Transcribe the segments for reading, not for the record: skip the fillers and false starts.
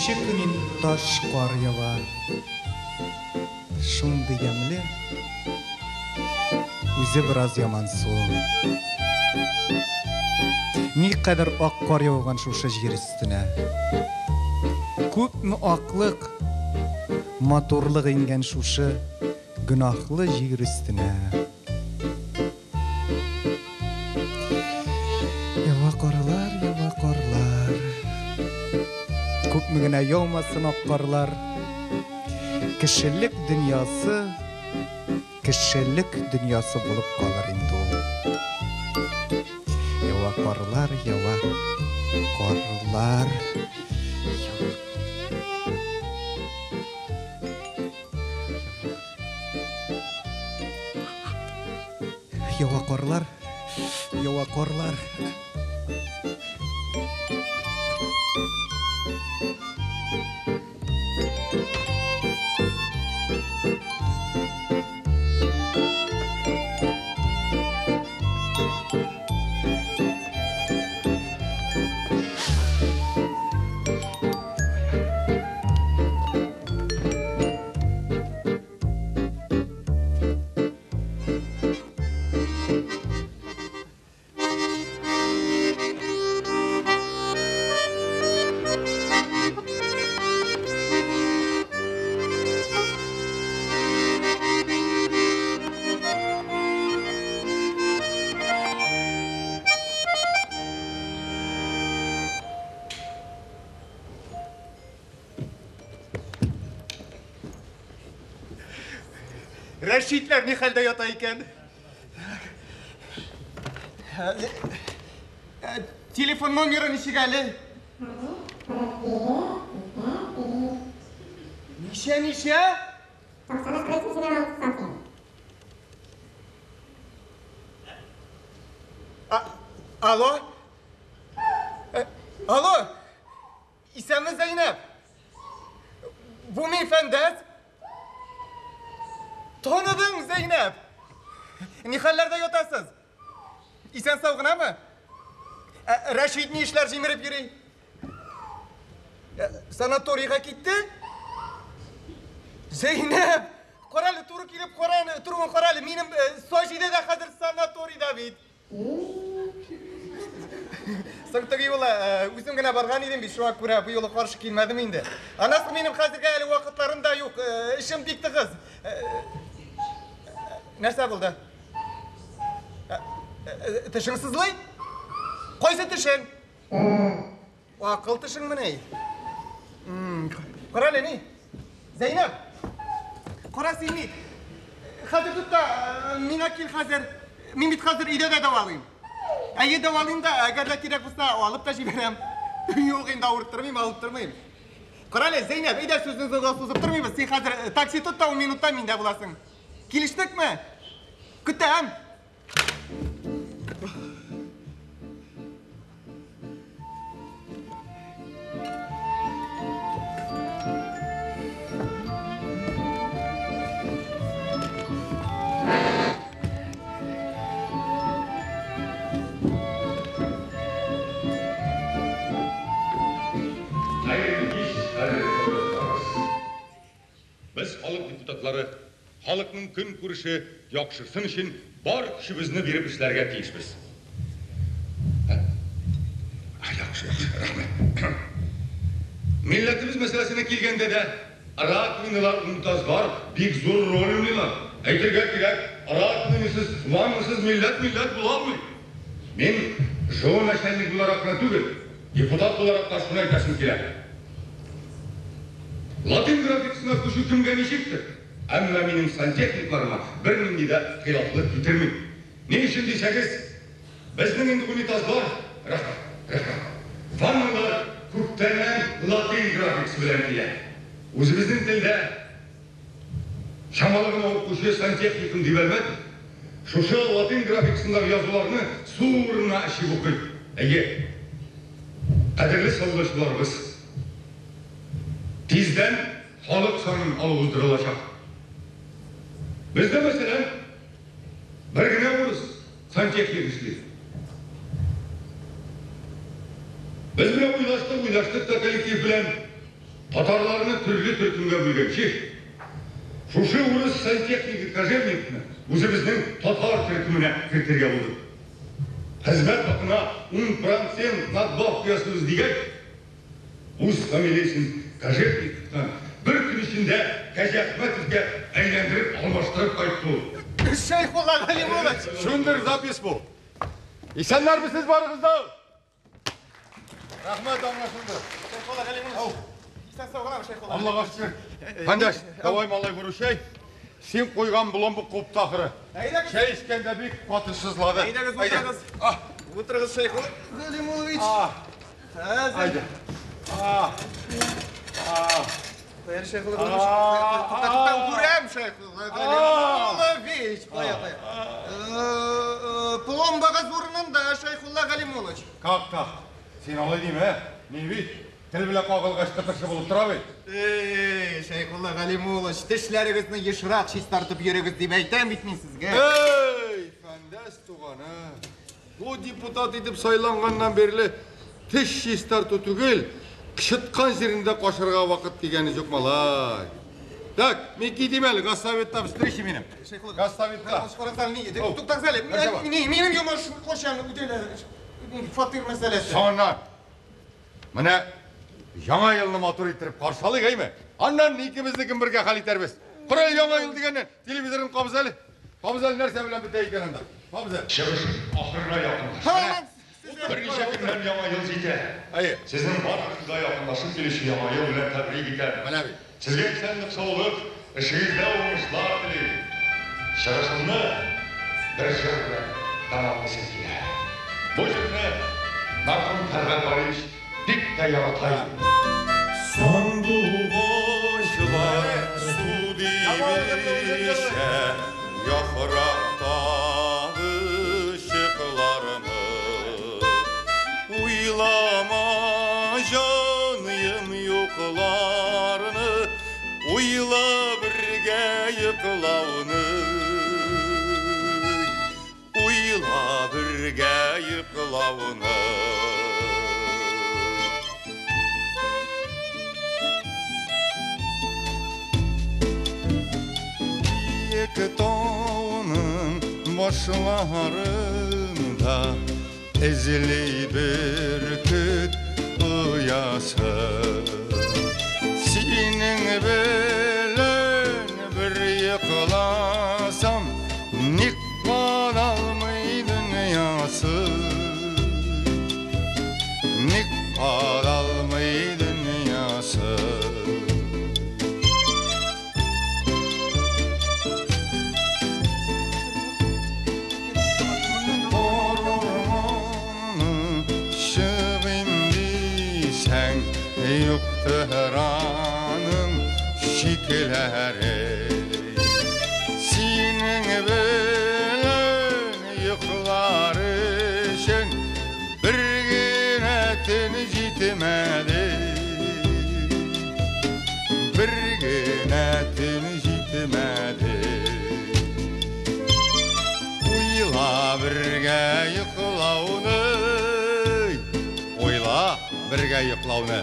Өченче көн инде таш кар ява. Шундый ямьле. Үзе бераз ямансу. Никадәр ак кар яуган шушы җир өстенә. Күпме аклык, матурлык иңгән шушы гөнаһлы җир өстенә. Ява карлар, ява карлар. Күпме генә яумасын ак карлар. Кешелек дөньясы, кешелек дөньясы булып калыр инде ул. Ява карлар, ява карлар. Ява. Ява карлар, ява карлар. Рәшитләр ни хәлдә ята икән? Телефон номеры ничек әле? Ничә, ничә? Алло? Алло? Исәнме, Зәйнәп? Бу мин Фәндәс. Таныдың, Зәйнәп? Ни хәлләрдә ятасыз? Исән сау гынамы? Рәшит ни эшләр җимереп йөри? Санаторийга китте? Зәйнәп, карале, туры килеп караны, торуын карале, минем Саҗидә дә хәзер санаторийда бит. Соң теге юлы үзем генә барган идем бит, шуңа күрә бу юлы каршы килмәдем инде. Аннан соң минем хәзергә әле вакытларым да юк, эшем бик тыгыз. Нәрсә булды? Тешең сызлый? Кайсы тешең? Акыл тешеңмени? Кара әле, ни? Зәйнәп! Кара син ни? Хәзер тот та, миңа кил хәзер. Мин бит хәзер өйдә дә дәвалыйм. Әйе, дәвалыйм да, әгәр дә кирәк булса, алып та җибәрәм. Юк, инде авырттырмыйм, алып тормыйм. Кара әле, Зәйнәп, әйдә сүзне озынга сузып тормыйбыз. Син хәзер такси тот та, ун минутта миндә буласың. Килештекме? Көтәм! Без, халык депутатлары, халыкның көнкүреше яхшырсын өчен бар көчебезне биреп эшләргә тиешбез. Яхшы, яхшы, рәхмәт. Милләтебез мәсьәләсенә килгәндә дә, раковиналар, унитазлар бик зур роль уйныйлар. Әйтергә кирәк, раковинасыз, ваннасыз милләт милләт була алмый. Мин ЖО начальник буларак кына түгел, депутат буларак та шуны әйтәсем килә. Латин графикасына күчү кемгә ничектер, әмма минем сантехникларыма бернинди дә хилафлык китерми. Ни өчен дисәгез, безнең инде унитазлар, рәхмәт, рәхмәт, ванналар күптәннән латин графикасы белән килә. Үзебезнең телдә чамалы гына укучы сантехникым дип әлмәт, шушы латин графикасындагы язуларны су урынына эчеп укый. Әйе, кадерле саудачыларыбыз, тиздән халык санын алу уздырылачак. Бездә, мәсәлән, бер генә урыс сантехник эшли. Без менә уйлаштык, уйлаштык та коллектив белән. Татарларны төрле төркемгә бүлгәнче, шушы урыс сантехнигы Кожевниковны үзебезнең татар төркеменә кертергә булдык. Хезмәт хакына 10% надбавка ясыйбыз дигәч, үз фамилиясен Кожевниковтан бер көн эчендә Кәҗәхмәтовка әйләндереп алмаштырып кайтты ул. Шәйхулла Галимуллович! Шундыр запись бу. Исәннәрмесез барыгыз да? Рәхмәт, аңлашылды. Шәйхулла Галимуллович. Исән сау гынамы, Шәйхулла? Аллага шөкер. Хәндәш, давай малай выручай. Син куйган пломба купты ахыры. Әйдәгез. Чәй эчкәндә бик каты сызлады. Әйдәгез, утырыгыз. А, Утырыгыз, Шәйхулла Галимуллович. а, Хәзер. әйдә. А, а. Кая, Шәйхулла Галимуллович? Тукта, тукта, күрәм, Шәйхулла Галимуллович. Кая, кая. Пломбагыз урынында, Шәйхулла Галимуллович. Как так? Син алай димә. Мин бит тел белән кагылгач кытыршы булып тора бит. Эй, Шәйхулла Галимуллович, тешләрегезне ешрак чистартып йөрегез дип әйтәм бит мин сезгә. Эй, Фәндәс туганы. Бу депутат итеп сайланганнан бирле теш чистарту түгел, кычыткан җирендә кашырга вакыт дигәне юк малай. Так, мин китим әле, Госсоветта встреча минем. Шәйхулла Госсоветта. Карагыз әле, ни, Оу. туктагыз әле. Нәрсә бар? Минем йомыш кайчан үтәлә? Фатир мәсьәләсе. Соңыннан. Менә яңа елны матур иттереп каршы алыйк, әйме? Аннан икебезнекен бергә хәл итәрбез. Кара яңа ел дигәннән телевизорын кабыз әле. Кабыз әле нәрсә белән бетә икән анда. Кабыз әле. Чыгышым ахырына якынлашты. Һа, Берничә көннән яңа ел җитә. Әйе. Сезнең барыгызны да якынлашып килүче яңа ел белән тәбрик итәм. Менә бит. Сезгә исәнлек, саулык, эшегездә уңышлар телим. Чыгышымны бер җыр белән тәмамлыйсым килә. Бу җырны мәрхүм Тәлгать Бариевич бик тә ярата иде. Сандугачлар су дип эчә, яфрактагы чыкларны. Уйлама, җаныем, юкларны, уйла бергә йоклауны. Уйла бергә йоклауны. Биек тауның башларында эзли бөркет оясы. Синең белән бер йокласам, ник каралмый дөньясы? Ник каралмый дөньясы? Ormanı чыгыйм дисәң, юктыр аның чикләре. Синең белән йоклар өчен бер генә төн җитмәде. Бер генә төн җитмәде. Уйла бергә йоклауны, уйла бергә йоклауны.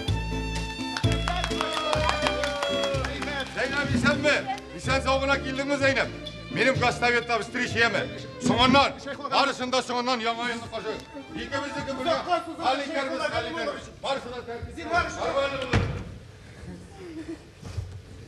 Зәйнәп, исәнме? Исән сау гына килдеңме, Зәйнәп? Минем Госсоветта встреча яме. Соңыннан, барысын да соңыннан яңа елны каршы. Икебезнеке бергә хәл итәрбез, хәл итәрбез. Барысы да тәртип. Зинһар, Нормально булыр.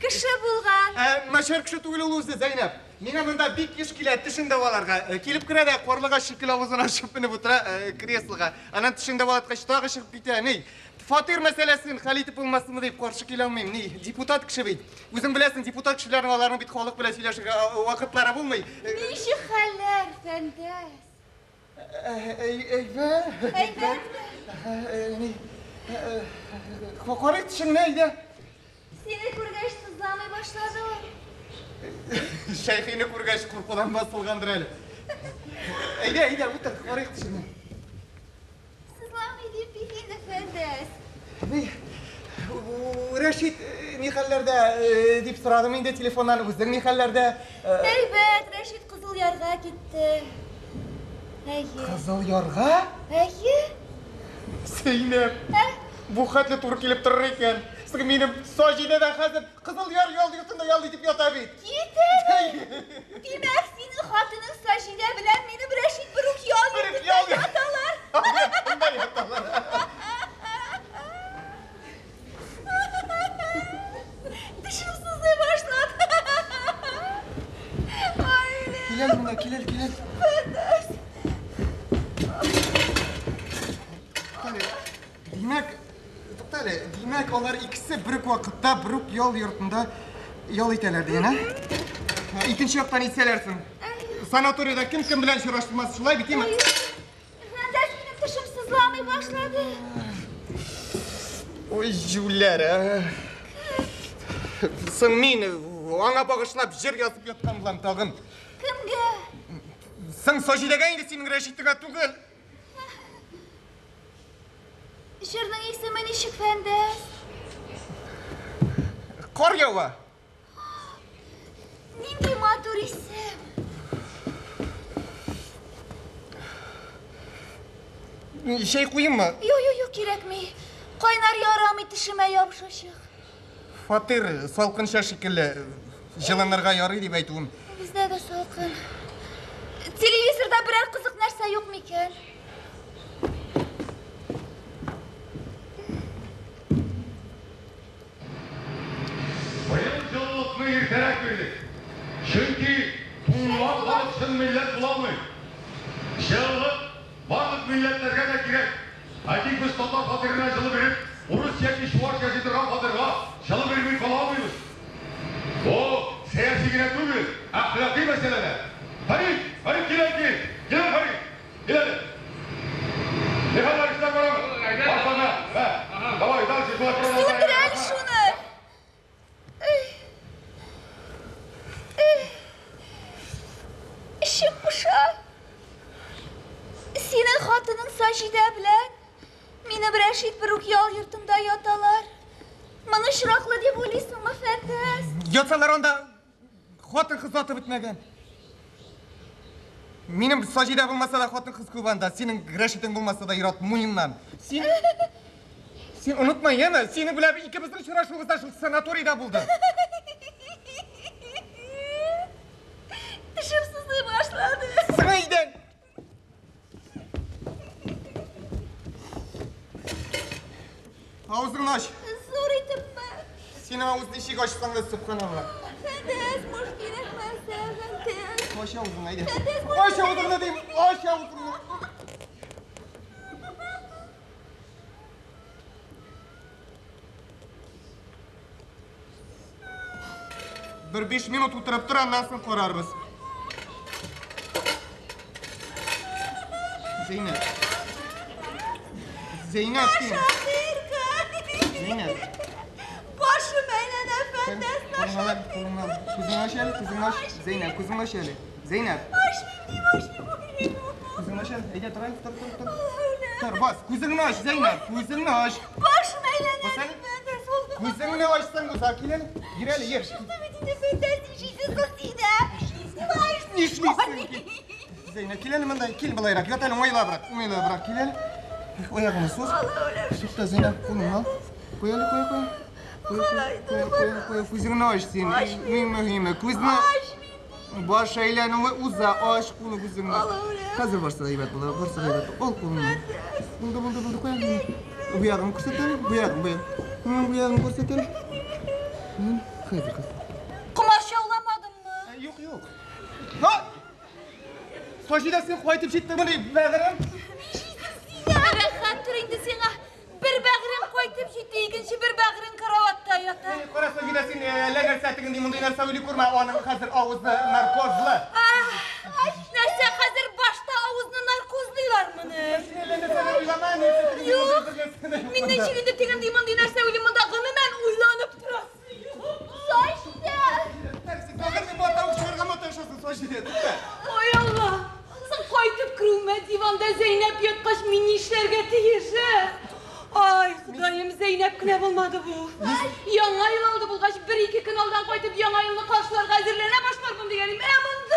Кеше булган. Начар кеше түгел ул үзе, Зәйнәп. Миңа монда бик еш килә тешен дәваларга. Килеп керә дә карлыгач шикелле авызын ачып менеп утыра креслога. Аннан тешен дәвалаткач тагы чыгып китә. Ни? Фатир мәсьәләсен хәл итеп булмасмы дип каршы килә алмыйм. Ни? Депутат кеше бит. Үзең беләсең, депутат кешеләрнең аларның бит халык белән сөйләшергә вакытлары булмый. Ничек хәлләр, Фәндәс? Әйбәт. Әйбәтме? Ни? Карыйк тешеңне, әйдә. Сине күргәч сызламый башлады ул. Шәйхине күргәч куркудан басылгандыр әле. Әйдә, әйдә, утыр, карыйк тешеңне. Сызламый дип бит инде, Фәндәс. Ни, Рәшит ни хәлләрдә дип сорадым инде телефоннан, үзең ни хәлләрдә? Әйбәт, Рәшит Кызыл Ярга китте. Әйе. Кызыл Ярга? Әйе. Зәйнәп, Ә? бу хәтле туры килеп торыр икән. Соң минем Саҗидә дә хәзер Кызыл Яр ял йортында ял итеп ята бит. Кит әле. Димәк, синең хатының Саҗидә белән минем Рәшит бер үк ял йортында яталар. Йортында яталар. Тешем сызлый башлады. Ай, Кил әле монда, кил әле, кил әле. Туктале, димәк, туктале, димәк, алар икесе бер үк вакытта бер үк ял йортында ял итәләр дигән, ә? Икенче яктан итсәләр соң. Санаторийда кем кем белән очраштырмас, шулай бит, име? Фәндәс, минем тешем сызламый башлады. Ой, җүләр, ә. Соң мин аңа багышлап җыр язып яткан булам тагын. Кемгә? Соң Саҗидәгә инде, синең Рәшитеңә түгел. Җырның исеме ничек, Фәндәс? Кар ява. Нинди матур исем. Чәй куйыйммы? Юк, юк, юк, кирәкми. Кайнар ярамый, тешемә ябышачак. Фатир салкынча шикелле, җылынырга ярый дип әйтүем. Бездә дә салкын. Телевизорда берәр кызык нәрсә юк микән? Быел җылылыкны иртәрәк бирдек. Чөнки туңган халык чын милләт була алмый. Җылылык барлык милләтләргә дә кирәк. Әйтик, без татар фатирына җылы биреп, урыс яки чуаш яши торган фатирга җылы бирми кала алмыйбыз. Бу сәяси генә түгел, әхлакый мәсьәлә дә. Фәрит, Фәрит, кил әле, кил. Кил әле, Фәрит. Кил әле. Ни хәлләр, эшләр барамы? Башлана. Ә, давай, дальше, шулай продолжаем. Сүндер әле шуны. Эчем поша. Синең хатының Саҗидә белән минем Рәшит бер үк ял йортында яталар. Моны очраклы дип уйлыйсыңмы, Фәндәс? Ятсалар анда хатын-кыз заты бетмәгән. Минем Саҗидә булмаса да хатын-кыз күп анда. Синең Рәшитең булмаса да ир-ат муеннан. Син Син онытма, яме, синең белән икебезнең очрашуыбыз да шул санаторийда булды. Тешем сызлый башлады. Сыңа идән. Авызыңны ач. Зур итепме? Синең авыз ничек ачсаң да, сөбханалла. Фәндәс, муш кирәкмәсә, Фәндәс. Ач авызыңны, әйдә. Фәндәс, муш Ач авызыңны дим, ач авызыңны. Бер 5 минут утырып тор, аннан соң карарбыз. Зәйнәп. Зәйнәп дим. Нашатырка. Зәйнәп. Башым әйләнә, Фәндәс, Кулыңны ал, кулыңны ал. Күзеңне ач әле, күзеңне ач. Зәйнәп, күзеңне ач әле. Зәйнәп, Ашмыйм дим, ашмыйм, ашмыйм. күзеңне ач әле. Әйдә, тор әле, тор, тор, тор. Тор, бас. Күзеңне ач, Зәйнәп, күзеңне ач. Башым әйләнә, Бас әле. Фәндәс. Күзеңне ачсаң булса, кил әле. Йөр әле, йөр. Чыкты бит инде, Фәндәс, нишлисең соң син, ә? Нишлисең? Зәйнәп, кил әле монда, кил былайрак. Ят әле, уңайлабрак, уңайлабрак кил әле. Аягыңны суз. Тукта, Зәйнәп, кулыңны ал. Куй әле, куй, куй. Куй, куй, куй, куй, күзеңне ач син. Иң мөһиме, күзне баш әйләнүе уза, ач кулы күзеңне. Хәзер барсы да әйбәт була, барсы да әйбәт. Ал кулыңны. Булды, булды, булды, куй әле. Бу ягын күрсәт әле, бу ягын, бу ягын. Бу ягын күрсәт әле. Хәзер, хәзер. Комачауламадыңмы? Юк, юк. Ха! Саҗидә, син кайтып җиттеңмени, бәгырем? Рәхәт тор инде сиңа. Бер бәгырең кайтып җитте, икенче бер бәгырең караватта ята. Кара, Саҗидә, син әллә нәрсә тегенди мондый нәрсә уйлый күрмә, аның хәзер авызы наркозлы. Нәрсә, хәзер башта авызны наркозлыйлармыни? Син әллә нәрсәләр уйлама, нәрсә тегенди Юк. мондый нәрсә дә юк Мин монда. ничек инде тегенди мондый нәрсә уйлыйм, монда гомумән уйланып торасы юк. Саҗидә! Син тагын бер батавык чыгарга маташасың, Саҗидә, тукта. Ой, Алла! Соң кайтып керүемә диванда Зәйнәп яткач, мин нишләргә тиеш, ә? Ай, Ходаем, Зәйнәп кенә булмады бу. Яңа ел алды булгач, бер-ике көн алдан кайтып, яңа елны каршыларга әзерләнә башлармын дигән идем. Ә монда!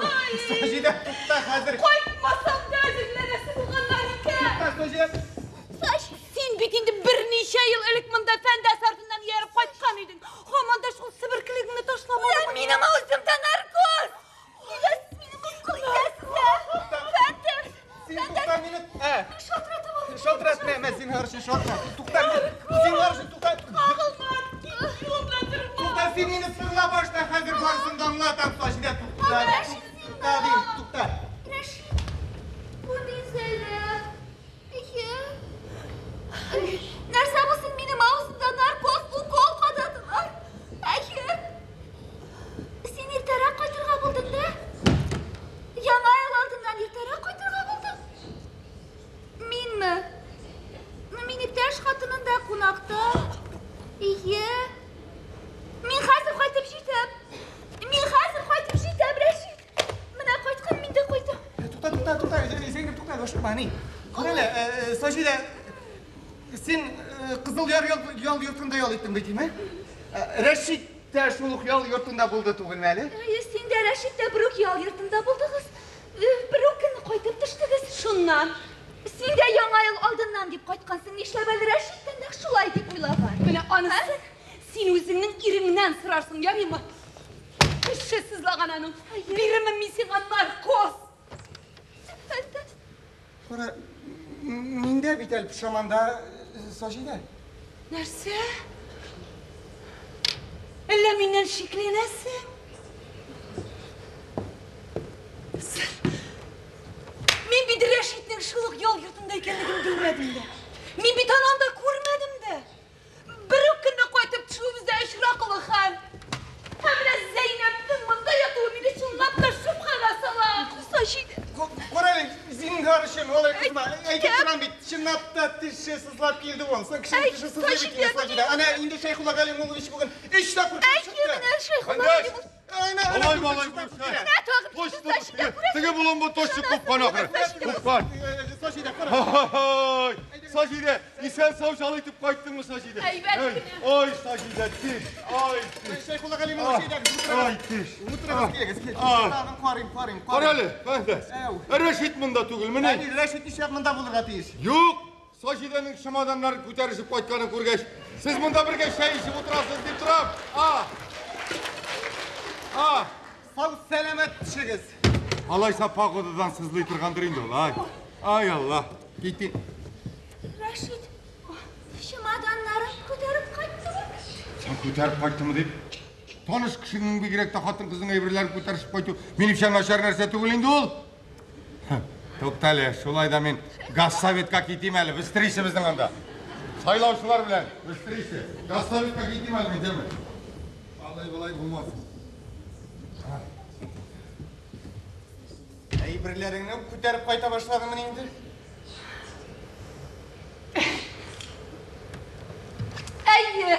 Ай! Саҗидә, тукта хәзер. Кайтмасам да әзерләнәсе булганнар икән. Тукта, Саҗидә. Син бит инде берничә ел элек монда Фәндәс син мине тыңла башта, хәзер барысын да аңлатам, Саҗидә, тукта. Тукта, дим, тукта. Рәшит, бу мин Зәйнәп. Әйе. Нәрсә бу син минем авызымда наркоз, укол кададылар. Әйе. Син иртәрәк кайтырга булдың да? Яңа ел алдыннан иртәрәк кайтырга булдың? Минме? Ну, мин иптәш хатынында кунакта. Ие. Мин хәзер кайтып җитәм. Мин хәзер кайтып җитәм, Рәшит. Менә кайткан, мин дә кайтам. Тукта, тукта, тукта, Зәйнәп, тукта, ашыкма, ни. Кара әле, Саҗидә, син Кызыл Яр ял йортында ял иттең бит, димме? Рәшит тә шул ук ял йортында булды түгелме әле? Әйе, син дә, Рәшит тә бер үк ял йортында булдыгыз. Бер үк көнне кайтып төштегез. Шуннан. Син дә Яңа ел алдыннан дип кайткансың, нишләп әле Рәшит тә нәкъ шулай дип уйлаган? Менә анысы син үзеңнең иреңнән сорарсың, ярыймы? Теше сызлаган аның. Бирермен мин сиңа наркоз. Кара, миндә бит әле пошаманда, Саҗидә. Нәрсә? Әллә миннән шикләнәсең? Мин бит Рәшитнең шул ук ял йортында икәнлеген белмәдем дә. Мин бит аны анда күрмәдем дә. Бер үк көнне кайтып төшүебез дә очраклы хәл. Һәм менә Зәйнәпнең монда ятуы мине чынлап та шөбһәгә сала. Саҗидә. Кара әле, зинһар өчен, алай кызма. Әйтеп торам бит, чынлап та теше сызлап килде ул. Соң кешенең теше сызлый бит инде, Саҗидә. Әнә инде Шәйхулла Галимуллович бүген өч тапкыр килеп чыкты. Әйе, менә Шәйхулла Галимуллович. Алай малай Теге булын бу точно купкан ахыры. Купкан. Саҗидә, кара. Ай, Саҗидә, исән сау жал итеп кайттыңмы, Саҗидә? Әйбәт кенә. Ой, Саҗидә, теш. Ай, теш. Шәйхулла Галимуллович, әйдәгез, Ай, теш. утырыгыз, килегез, килегез. Тагын карыйм, карыйм, Кара әле, Фәндәс. Әү. Рәшит монда түгелмени? Әни, Рәшит нишләп монда булырга тиеш? Юк, Саҗидәнең чемоданнарын күтәрешеп кайтканын күргәч, сез монда бергә чәй эчеп утырасыз дип торам. А! А! Сау сәламәт төшегез. Алайса погодадан сызлый торгандыр инде ул, ай. Ай Алла, китин. Рәшит, чемоданнарын күтәреп кайттымы? Син күтәреп кайттымы дип? Таныш кешенең бигрәк тә хатын-кызның әйберләрен күтәреп кайту минемчә начар нәрсә түгел инде ул. Тукта әле, шулай да мин Газсоветка китим әле, быстрейше безнең анда. Сайлаучылар белән, быстрейше. Газсоветка китим әле мин, дәме? Алай болай булмас. Әйберләреңне күтәреп кайта башладыңмы инде? Әйе.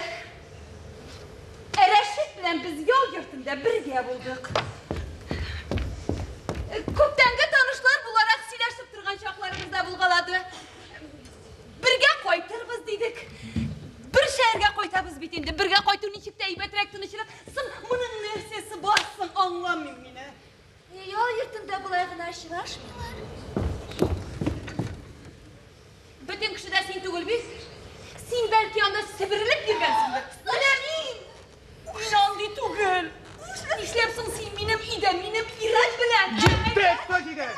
Рәшит белән без ял йортында бергә булдык. Күптәнге танышлар буларак сөйләшеп торган чакларыбыз да булгалады. Бергә кайтырбыз дидек. Бер шәһәргә кайтабыз бит инде. Бергә кайту ничек тә әйбәтрәк, тынычрак. Соң моның нәрсәсе бар соң, аңламыйм мин. Ял йортында болай гына очрашмыйлар. Бөтен кеше дә син түгел бит. Син бәлки анда себерелеп йөргәнсеңдер. Менә мин! Мин андый түгел. Нишләп соң син минем өйдә, минем ирем белән? Җитте, Саҗидә!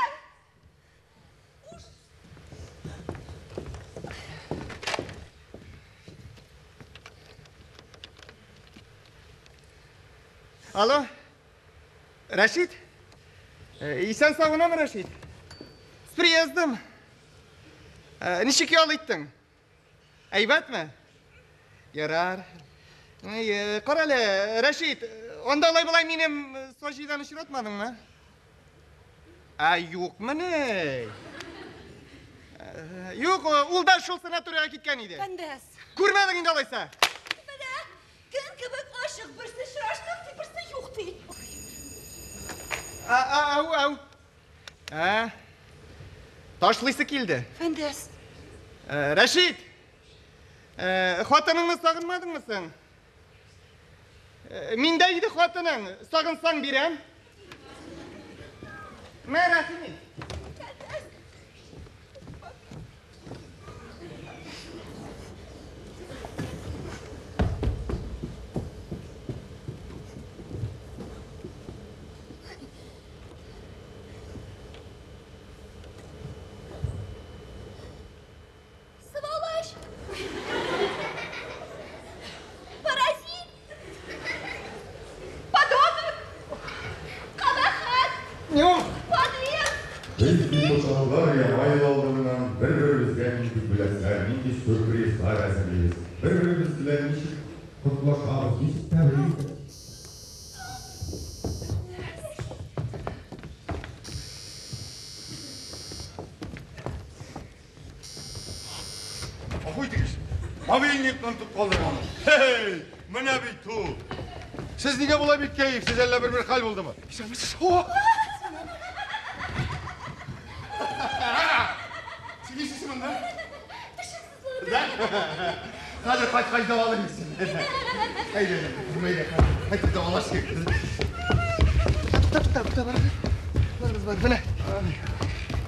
Алло, Рәшит? Исән сау гынамы, Рәшит? С приездом. Ничек ял иттең? Әйбәтме? Ярар. Кара әле, Рәшит, анда алай болай минем Саҗидәне очратмадыңмы? Ә юкмыни? Юк, ул да шул санаторийга киткән иде. Фәндәс. Күрмәдең инде алайса? Менә көн кебек ачык, берсе очраштык ди, берсе юк ди. Ау, ау. Ә? Ташлыйсы килде. Фәндәс. Рәшит! Хатыныңны сагынмадыңмы соң? Миндә иде хатының, сагынсаң бирәм. Мә, рәхим ит. Сволочь! Паразит! нинди сюрпризлар әзерлибез, бер-беребез белән ничек котлашабыз, ничек тәбрик итәбез. Гафу итегез, мобильникны онытып калдырганмын. Хе-хей, менә бит ул. Сез нигә болай бик кәефсез, әллә бер-бер хәл булдымы? Исәнмесез. О! Син нишлисең монда? Да? Хәзер кайткач дәвалыйм сине. Әйдә, әйдә, кайтып дәвалашыйк. Тукта, тукта, тукта, бар. Барыбыз бар. Менә.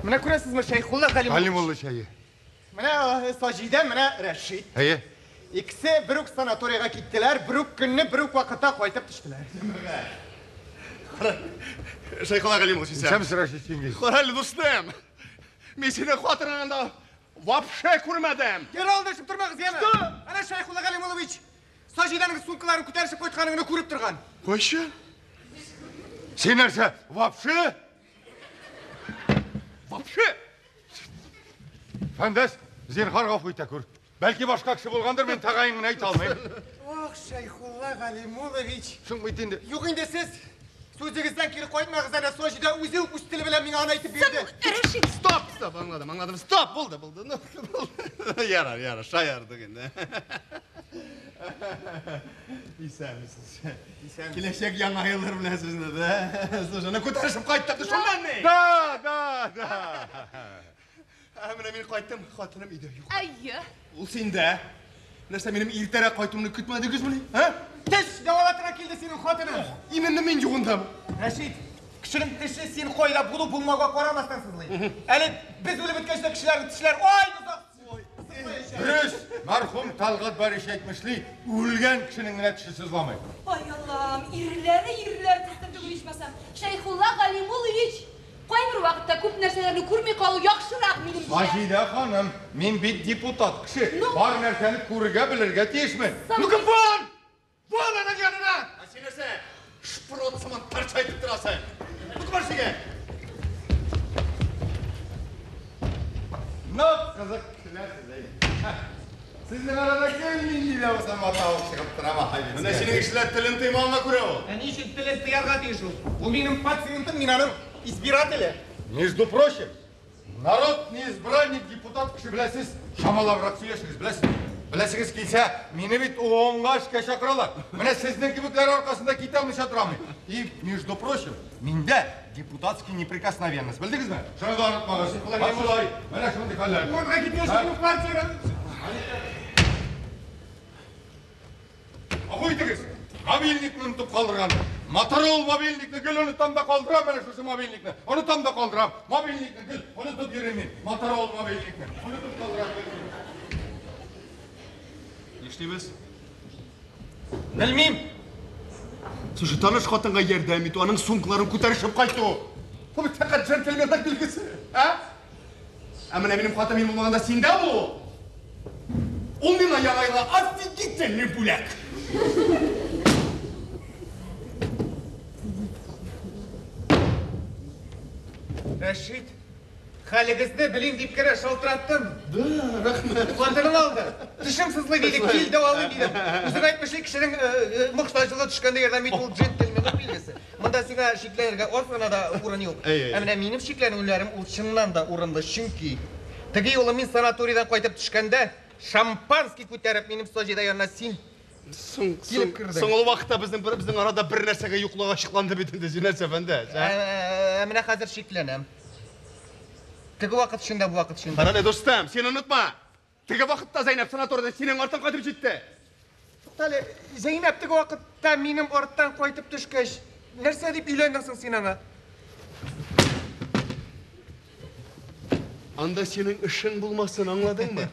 Менә күрәсезме, Шәйхулла Галимуллович. Галимулла чәе. Менә Саҗидә, менә Рәшит. Әйе. Икесе бер үк санаторийга киттеләр, бер үк көнне, бер үк вакытта кайтып төштеләр. Шәйхулла Галимович, исән. Исәнмесез, Рәшит Чингиз. Кара әле, дустым. Мин сине хатыныңда вообще күрмәдем. Кире алдашып тормагыз, яме. Әнә Шәйхулла Галимуллович Саҗидәнең сумкаларын күтәрешеп кайтканын күреп торган. Кайчан? Син нәрсә, вообще? Вообще? Фәндәс, зинһар гафу итә күр. Бәлки башка кеше булгандыр, мин тәгаен генә әйтә алмыйм. Ох, Шәйхулла Галимуллович. Соң бит инде. Юк инде сез сүзегездән кире кайтмагыз, әнә Саҗидә үзе үк үз теле белән миңа аны әйтеп бирде. Рәшит, Стоп, стоп, аңладым, аңладым. Стоп, булды, булды. Ну, булды. Ярар, ярар, шаярдык инде. Исәнмесез. Киләчәк яңа еллар белән сезне дә. Слушай, ну күтәрешеп кайттык, шуннан ни? Да, да, да. Ә менә мин кайттым, хатыным өйдә юк. Әйе. Ул синдә. Нәрсә, минем иртәрәк кайтуымны көтмәдегезмени? Ә? Теш дәвалатырга килде синең хатының. Именно мин югындамы? Рәшит, кешенең теше син кайда булу булмауга карамастан сызлый. Әле без үлеп беткәч тә кешеләрнең тешләре ай озак сызлаячак. Дөрес, мәрхүм Талгат Бариш әйтмешли, үлгән кешенең генә теше сызламый. Ай Аллам, ирләре ирләр төсле түгел ичмасам. Шәйхулла Галимуллович, кайбер вакытта күп нәрсәләрне күрми калу яхшырак минемчә. Саҗидә ханым, мин бит депутат кеше. Ну? Бар нәрсәне күрергә, белергә тиешмен. Ну-ка, вон! Вон аның янына! Ә син нәрсә? Шпрот сыман тыршайтып торасың. Ну-ка, бар сиңа. Нык кызык кешеләр сез, әй. Сезнең арада кем нинди дә булса матавык чыгып тора махай. Менә синең кешеләр телен тыймауына күрә ул. Ә ни өчен телен тыярга тиеш ул? Ул минем пациентым, мин аның избирателе. Между прочим, народный избранник депутат кеше беләсез, чамалабрак сөйләшегез, беләсез. Беләсегез килсә, мине бит ООНга эшкә чакыралар. Менә сезнең кебекләр аркасында китә алмыйча торам. И, между прочим, миндә депутатский неприкосновенность. Белдегезме? Шуны да онытмагыз. Менә шулай, менә шундый хәлләр. Монда киткәч, минем квартира. Гафу итегез, мобильникны онытып калдырган. Моторол мобильникны гел онытам да калдырам, менә шушы мобильникны. Онытам да калдырам. Мобильникны гел онытып йөрим мин. Моторол мобильникны онытып калдырам. Нишлибез? Белмим. Слушай, таныш хатынга ярдәм итү, аның сумкаларын күтәрешеп кайту. Бу бит фәкать джентльменлык билгесе, ә? Ә менә минем хатын мин булмаганда синдә бу. Ул миңа яңа елга офигительный бүләк. Рәшит, хәлегезне белим дип кенә шалтыраттым. Да, рәхмәт. Хатының алды. Тешем сызлый диде, кил дәвалыйм дидем. Үзең әйтмешли, кешенең мохтаҗлыгы төшкәндә ярдәм итү ул джентльменлык билгесе. Монда сиңа шикләнергә аз гына да урын юк. Әй, әй. Ә менә минем шикләнүләрем ул чыннан да урынлы, чөнки теге юлы мин санаторийдан кайтып төшкәндә шампанский күтәреп минем Саҗидә янына син Соң, Килеп соң, кердең. соң ул вакытта безнең арада бер нәрсәгә юклыгы ачыкланды бит инде, син нәрсә, Фәндәс, ә? Ә менә хәзер шикләнәм. Теге вакыт өчен дә, бу вакыт өчен дә. Кара әле, дустым, син онытма. Теге вакытта Зәйнәп санаторийда синең арттан кайтып җитте. Туктале, Зәйнәп теге вакытта минем арттан кайтып төшкәч, нәрсә дип өйләндең соң син аңа? Анда синең эшең булмасын, аңладыңмы?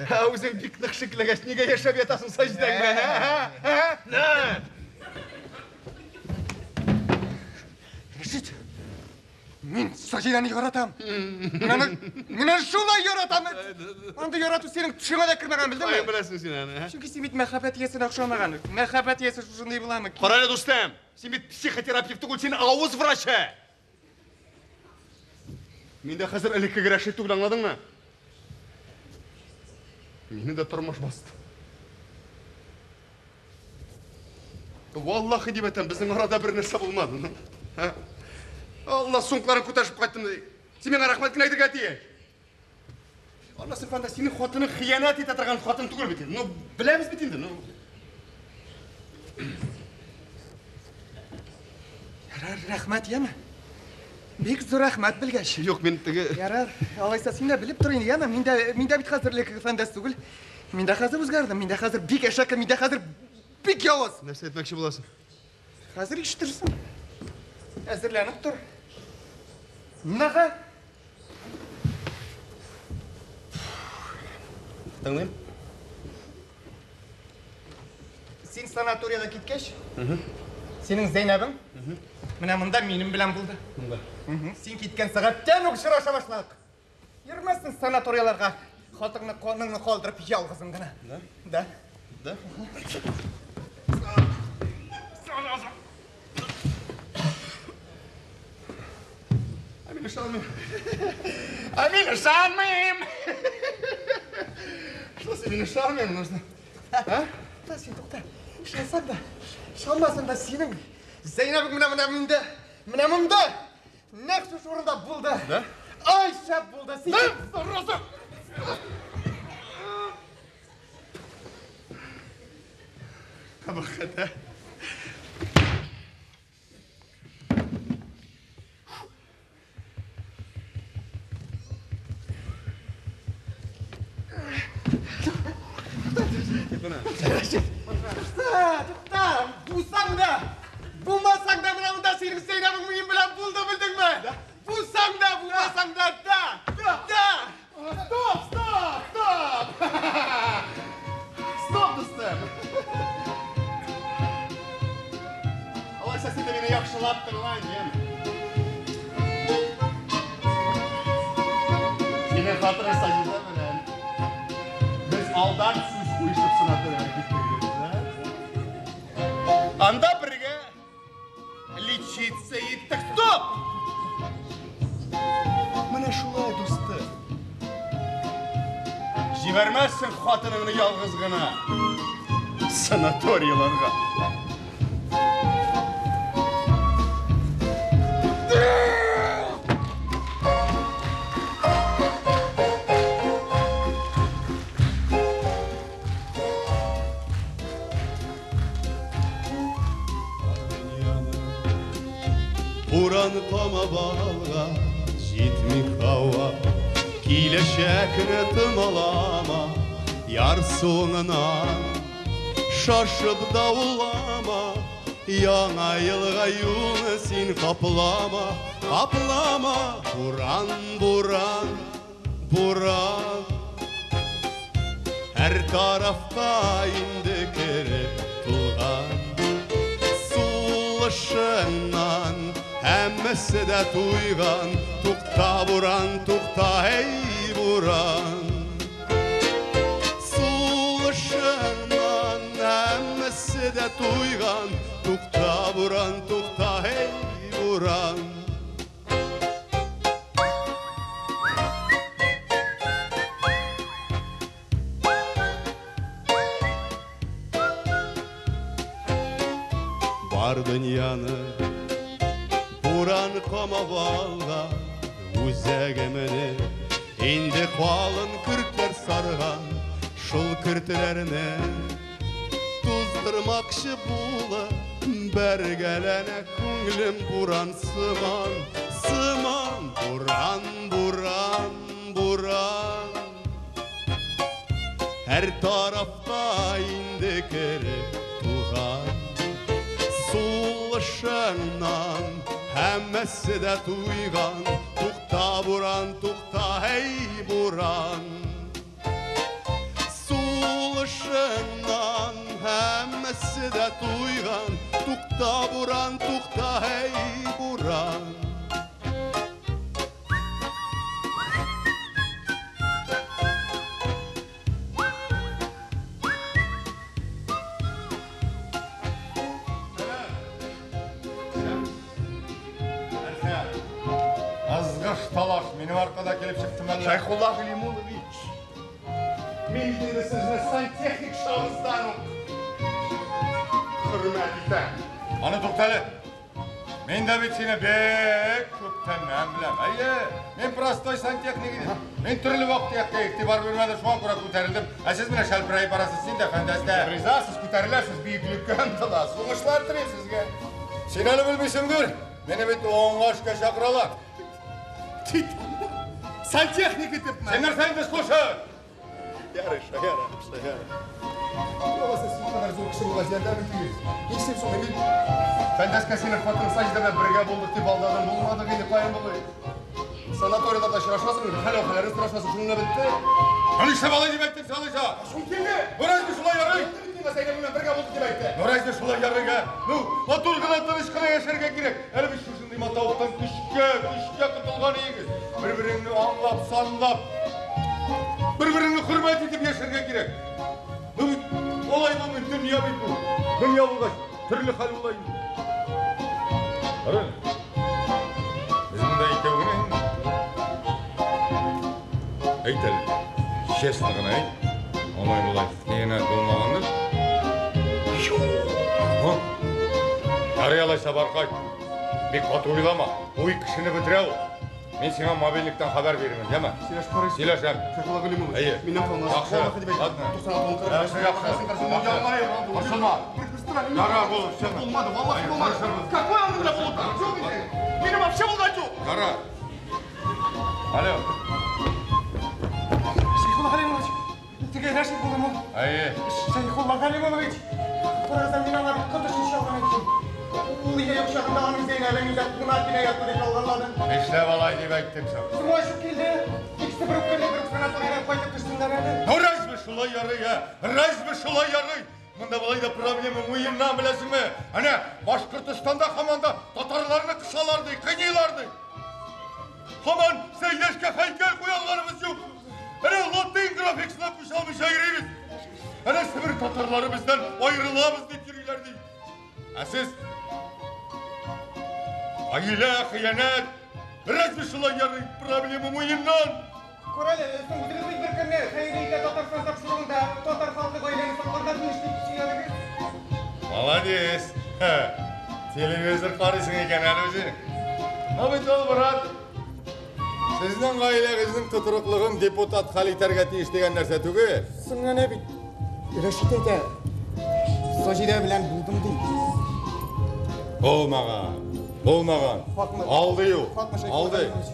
Ә үзең бик нык шикләгәч, нигә яшәп ятасың Саҗидәң белән? Ә? Ә? На! Рәшит, мин Саҗидәне яратам. Мин аны, мин аны шулай яратам. Андый ярату синең төшеңә дә кермәгән, белдеңме? Каян беләсең син аны, ә? Чөнки син бит мәхәббәт иясенә охшамаган. Мәхәббәт иясе шушындый буламы? Кара әле, дустым, син бит психотерапевт түгел, син авыз врачы. Мин дә хәзер элеккеге Рәшит түгел, аңладыңмы? Мине дә тормыш басты. Валлахи дип әйтәм, безнең арада бер нәрсә булмады. Алла, сумкаларын күтәреп кайттым ди. Син миңа рәхмәт кенә әйтергә тиеш. Алла сыйфанда синең хатының хыянәт итә торган хатын түгел бит инде. Ну, беләбез бит инде, ну. Ярар, рәхмәт, яме. Бик зур рәхмәт белгәч. Юк, мин теге... Ярар, алайса син дә белеп тор инде, яме. Мин дә, мин дә бит хәзер элеккеге Фәндәс түгел. Мин дә хәзер үзгәрдем, мин дә хәзер бик әшәке, мин дә хәзер бик явыз. Нәрсә әйтмәкче буласың? Хәзер ишетерсең. Әзерләнеп тор. Нага? Тыңлыйм. Син санаториягә киткәч, синең Зәйнәбең менә монда минем белән булды. Монда. Син киткән сәгатьтән үк очраша башладык. Йөрмәссең санаторияләргә, хатыңны, каныңны калдырып ялгызың гына. Да? Да. Да? Ә мин ышанмыйм. Ә мин ышанмыйм. Что син мин ышанмыйм, нужно. А? Тукта син, тукта. Ышансаң да, ышанмасаң да синең Зәйнәбең менә менә миндә, менә монда, нәкъ шушы урында булды. Да? Ай, шәп булды. Син Да, зараза! Кабахәт, ә? Тукта, тукта, булсаң да, булмасаң да менә монда синең Зәйнәбең минем белән булды, белдеңме? Булсаң да, булмасаң да, да, да. Стоп, стоп, стоп! Стоп, дустым! Алайса син дә мине яхшылап тыңла инде, яме. Синең хатының Саҗидә белән без алдан сүз куешып санаториягә киттек, да? Анда бергә лечиться иттек. Стоп! Менә шулай, дустым. Җибәрмәссең хатыныңны ялгыз гына санаторияларга. Буран камап алган, җитми һава, киләчәкне томалама, ярсуыңнан шашып давыллама, яңа елга юлны син каплама, каплама, буран, буран, буран. Һәр тарафка инде кереп тулган, сулышыңнан һәммәсе дә туйган. Тукта, буран, тукта, эй, буран. Сулышыңнан һәммәсе дә туйган. Тукта, буран, тукта, эй, буран. Бар дөньяны буран камап алган, үзәгемне инде калын көртләр сарган, шул көртләрне туздырмакчы булып бәргәләнә күңелем буран сыман, сыман, буран, буран, буран. Һәр тарафка инде кереп тулган, сулышыңнан һәммәсе дә туйган. Тукта, буран, тукта, эй, буран. Сулышыңнан һәммәсе дә туйган. Тукта, буран, тукта, эй, буран. Азгыш талаш минем аркада килеп чыкты мәллә? Шәйхулла Галимуллович, Мин инде сезне сантехник чагыгыздан ук хөрмәт итәм. Аны туктале. Мин дә бит сине бик күптәннән беләм. Әйе, мин простой сантехник идем. Мин төрле вак-төяккә игътибар бирмәдем, шуңа күрә күтәрелдем. Ә сез менә шәлперәеп барасыз, син дә Фәндәс тә. Риза, сез күтәреләсез, биеклеккә омтыласыз. Уңышлар телим сезгә. Син әле белмисеңдер. Мине бит уңга эшкә чакыралар. Кит. Сантехник итепме? Син нәрсә инде слушай? Ярый, шаярам, шаярам. Алайса сез кадәр зур кеше булгач, ярдәм итегез. Нишлим соң, мин Фәндәскә синең хатының Саҗидә белән бергә булдык дип алдадым, булмадык инде, каян булый? Санаторийларда очрашасың, хәл-әхвәлләрен сорашасың, шуның белән бетте. Ну нишләп алай дип әйттең син алайса? Шул килде. Ну разве шулай ярый? Миңа Зәйнәб белән бергә булдык дип әйтте. Ну разве шулай ярый, ә? Ну, матур гына, тыныч кына яшәргә кирәк. Әле без шушындый матавыктан көчкә, көчкә котылган идек. Бер-береңне аңлап, санлап, бер-береңне хөрмәт итеп яшәргә кирәк. Ну бит алай булмый, дөнья бит бу. Дөнья булгач, төрле хәл була инде. Кара. Без монда икәү генә инде. Әйт әле, честно гына әйт. Алай болай хыянәт булмагандыр. Һа? Ярый алайса бар кайт. Бик каты уйлама. Уй кешене бетерә ул. Мин сиңа мобильниктан хәбәр бирермен, яме? Сөйләшеп карыйсың. Сөйләшәм. Шәйхулла Галимович, Әйе. миннән калмас. Яхшы. Валлаһи дип әйтәм. Ладно. 96 Яхшы, яхшы. Борчылма. Ярар, булыр, чыгы. Булмады, валлаһи булмады. Барышырбыз. Какой аның белән булып? Юк инде. Минем вообще булган юк. Ярар. Алло. Шәйхулла Галимович, теге Рәшит булдымы? Әйе. Шәйхулла Галимович, карасам мин аңа бик коточкыч ялган әйттем. Ул өйдә юк чагында аның Зәйнәбен өйдә кунак килә ятты дип ялганладым. Нишләп алай дип әйттең соң? Соң ачу килде. Икесе бер үк көнне бер үк санаторийдан кайтып төштеләр әле. Ну разве шулай ярый, ә? Разве шулай ярый? Монда болай да проблема муеннан беләсеңме? Әнә, Башкортостанда һаман да татарларны кысалар ди, кыйныйлар ди. Һаман Сәйдәшкә һәйкәл куя алганыбыз юк. Әнә латин графикасына күчә алмыйча йөрибез. Әнә Себер татарлары бездән аерылабыз дип йөриләр ди. Ә сез гаилә, хыянәт, разве шулай ярый проблема муеннан? Кара әле, соң үзегез бит бер көнне Хәерле иртә Татарстан тапшыруында татар халкы гаиләне сакларга тиеш дип сөйләдегез. Молодец. Телевизор карыйсың икән әле үзең. Ну бит ул, брат, сезнең гаиләгезнең тотрыклыгын депутат хәл итәргә тиеш дигән нәрсә түгел. Соң әнә бит Рәшит әйтә, Саҗидә белән булдым ди. Булмаган. Булмаган. Хакмы? Алдый ул. Хакмы, Шәйхулла Алдый. Галимович?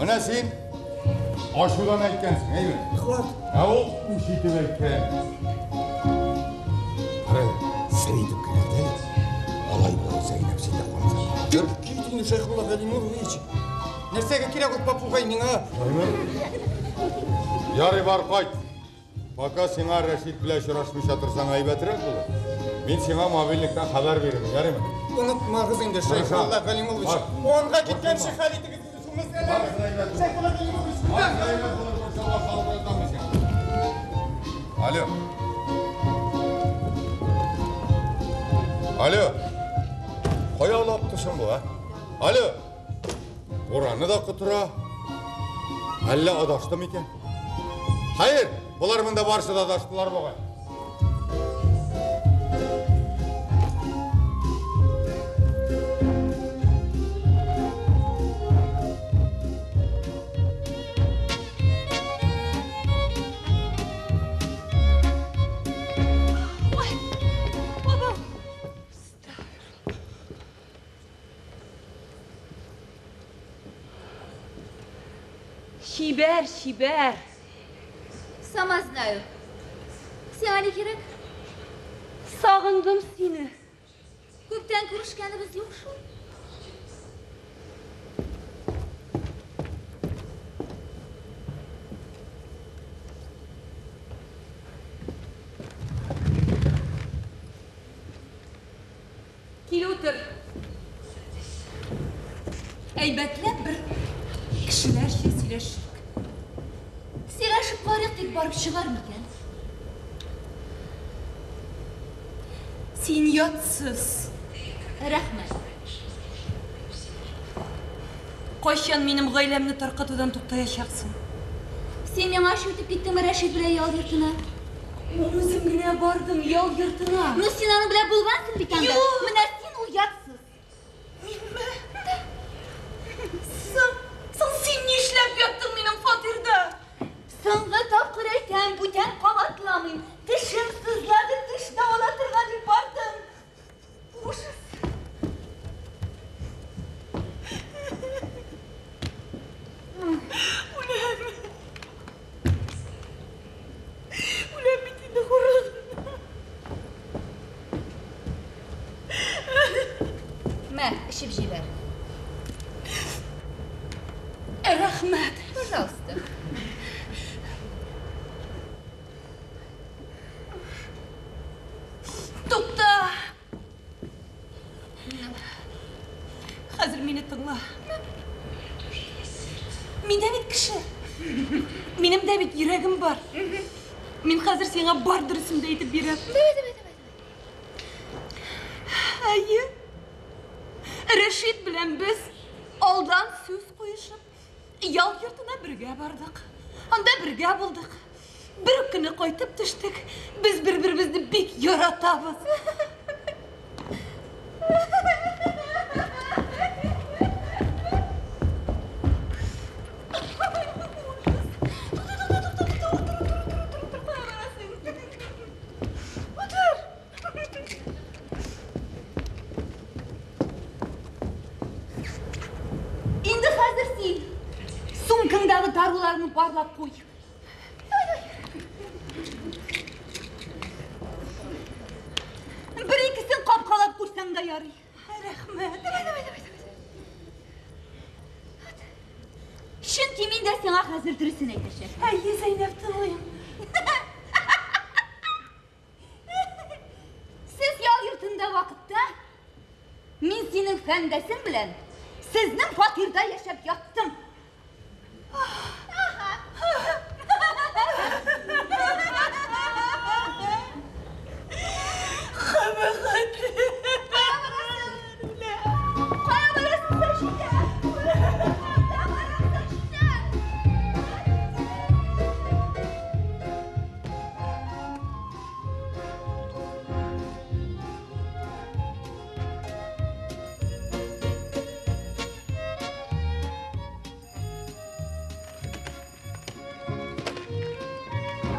Менә син ачудан әйткәнсең, әйме? Хак. Ә ул үч итеп әйткән. Кара, сер итеп кенә әйт әле. Алай болай Зәйнәп синдә калса. Кит, кит инде Шәйхулла Галимович. Нәрсәгә кирәк ул попугай миңа? Ярый бар кайт. Пока сиңа Рәшит белән очрашмыйча торсаң әйбәтрәк булыр. Мин сиңа мобильниктан хәбәр бирермен, ярыймы? Онытмагыз инде Шәйхулла Галимович. Бар. Онга киткәнче хәл итегез инде шул мәсьәләне. Шәйхулла Галимович, Алло. Алло. Кая олакты соң бу, а? Алло. Бураны да котыра. Әллә адашты микән? Хәер, болар монда барысы да адаштылар бугай. Ой, бабам. Чибәр, чибәр. Сама знаю. Сиңа ни кирәк? Сагындым сине. Күптән күрешкәнебез юк шул. Кил утыр. Әйбәтләп бер кешеләрчә сөйләшик. Сөйләшеп карыйк дип барып чыгар микән? Син ятсыз. Рәхмәт. Кайчан минем гаиләмне таркатудан туктаячаксың? Син миңа ачу итеп киттеңме Рәшит белән ял йортына? Мин үзем генә бардым ял йортына. Ну, син аның белән булгансың бит анда. Юк. Менә син оятсыз. Минме? Соң, соң син нишләп яттың минем фатирда? Соңгы тапкыр әйтәм, бүтән кабатламыйм. Тешем сызлады, теш дәвалатырга дип бардым. Ужас. Үләм. Үләм бит инде хурлыгымнан. Мә, эчеп җибәр. Рәхмәт. Пожалуйста. Тукта. Хәзер мине тыңла. Мин дә бит кеше. Минем дә бит йөрәгем бар. Мин хәзер сиңа бар дөресен дә әйтеп бирәм. Давай, давай, давай. Әйе. Рәшит белән без алдан сүз куешып, ял йортына бергә бардык. Анда бергә булдык. Бер үк көнне кайтып төштек. Без бер-беребезне бик яратабыз. Утыр. Инде хәзер син сумкаңдагы даруларны барлап куй. Бер икесен капкалап куйсаң да ярый. Рәхмәт. Давай, давай, давай, давай. Чөнки мин дә сиңа хәзер дөресен әйтәчәк. Әйе, Зәйнәп, тыңлыйм. Сез ял йортында вакытта мин синең фәндәсең белән сезнең фатирда яшәп яттым. Кабахәт. Кая барасың, Сәҗидә? Кая барасың, Сәҗидә?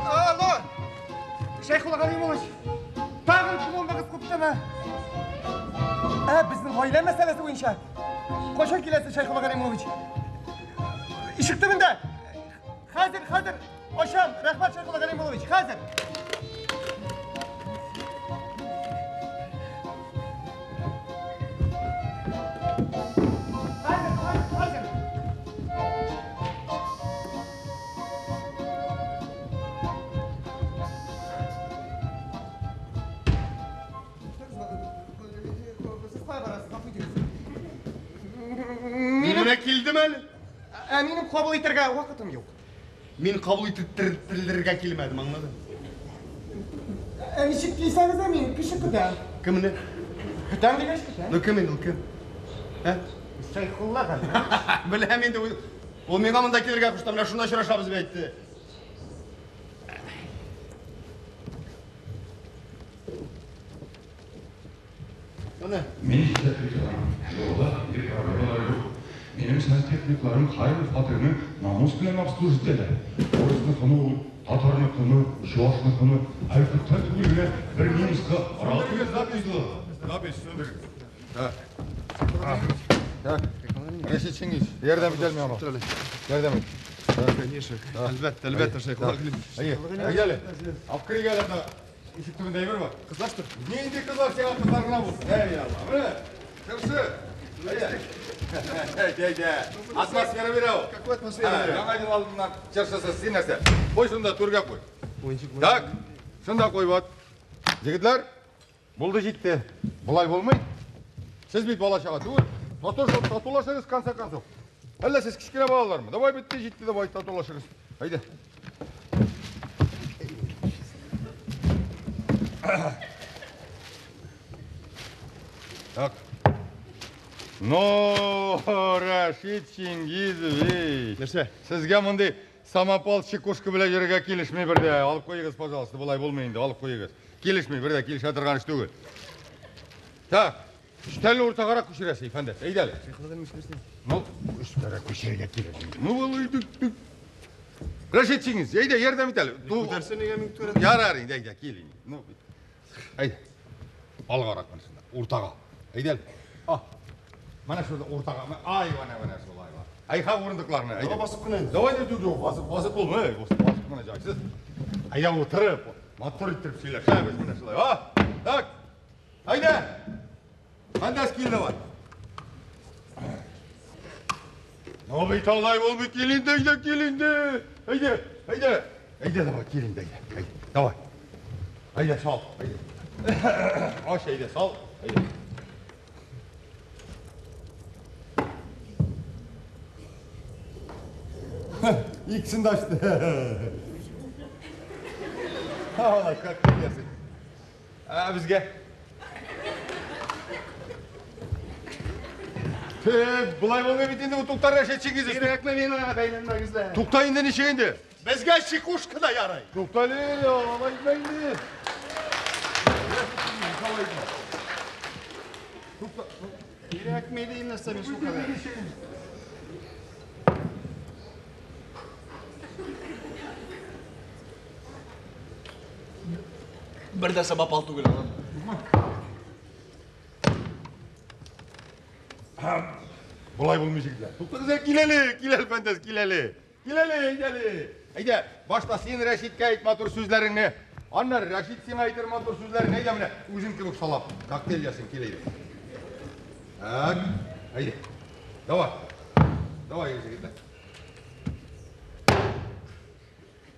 Алло! Шәйхулла Галимович, тагын пломбагыз куптымы? Ә, безнең гаилә мәсьәләсе буенча. Кайчан киләсез, Шәйхулла Галимович? Ишек төбендә. Хәзер, хәзер. Ачам. Рәхмәт, Шәйхулла Галимович, хәзер. Хәзер, хәзер, хәзер. Сез кая барасыз? Гафу итегез. Мин менә килдем әле. Ә минем кабул итәргә вакытым юк. Мин кабул иттерергә килмәдем, аңладың? Ә ничек килсәгез дә мин кеше көтәм. Кемне? Көтәм дигәч көтәм. Ну кем инде ул кем? Ә? Шәйхулла Галимович. Беләм инде ул. Ул миңа монда килергә кушты, менә шунда очрашабыз дип әйтте. Менә. Мин сезгә әйтәм, юлда нинди проблемалар юк. Минем сантехникларым һәрбер фатирны намус белән обслуживать итәләр. Урысныкыны ул, татарныкыны, чуашныкыны, әле күптән түгел генә бер немецка ракы Запись, запись, сүндерегез. Так. Так. Рәшит Чингиз, ярдәм ит әле миңа. Ярдәм ит. Конечно, әлбәттә, әлбәттә, Шәйхулла Галимович. Әйе, әйе әле. Алып керик әле анда. Ишек төбендә әйбер бар. Кызлаштыр. Нинди кызлар сиңа кызлар гына булсын. Әй, Алла. Менә. Чыршы. Әйдә. Әйдә, әйдә. Атмосфера бирә ул. Какой атмосфера бирә? Яңа ел алдыннан чыршысы син нәрсә? Куй шунда түргә куй. Уенчык. Так. Шунда куй вот. Егетләр, булды җитте. Болай булмый. Сез бит бала чага түгел. Тату татулашыгыз в конце концов. Әллә сез кечкенә балалармы? Давай битте җитте, давай татулашыгыз. Әйдә. Так. Но, Рәшит Чингизович. Нәрсә? Сезгә мондый Самопал чекушка белән йөрергә килешми бер дә. Алып куегыз, пожалуйста, болай булмый инде, алып куегыз. Килешми, бер дә килешә торган эш түгел. Так, өстәлне уртагарак күчерәсе, Фәндәс, әйдә әле. Ну, өстәрәк күчерергә кирәк. Ну, алай дип. Рәшит Чингиз, әйдә, ярдәм ит әле. Күтәрсен нигә мин күтәрәм? Ярар инде, әйдә, кил инде. Ну, әйдә. Алгарак менә уртага. Әйдә әле. А. Менә шунда уртага. Ай, менә, менә шулай. Айха урындыкларны. Әйдә. Басып кына. Давай, юк, юк, басып, басып булмый. Басып, басып кына җайсыз. Әйдә утырып, матур иттереп сөйләшәбез менә шулай. А? Так. Әйдә. Фәндәс кил давай. Ну бит алай булмый, кил инде, әйдә, кил инде. Әйдә, әйдә. Әйдә, давай, кил инде, әйдә. Әйдә, давай. Әйдә, сал, әйдә. Аш, әйдә, сал, әйдә. Икесен дә ачты. Алай, как киләсең? Ә безгә? Тек, болай булмый бит инде, туктар Рәшит Чингизович. Кирәкме миңа, бәйләнмәгез дә. Тукта инде ничек инде? Безгә чекушка да ярый. Тукта әле, алай итмә инде. Кирәкме дим нәрсә мин шулкадәр. Бер дә самопал түгел алам. Болай булмый җегетләр. Туктагыз әле, кил әле, кил әле, Фәндәс, кил әле. Кил әле, әйдә әле. Әйдә, башта син Рәшиткә әйт матур сүзләреңне. Аннары Рәшит сиңа әйтер матур сүзләрен. Әйдә менә, үзең кебек салап, коктейль ясыйм, кил әйдә. Так, әйдә. Давай. Давай, егетләр.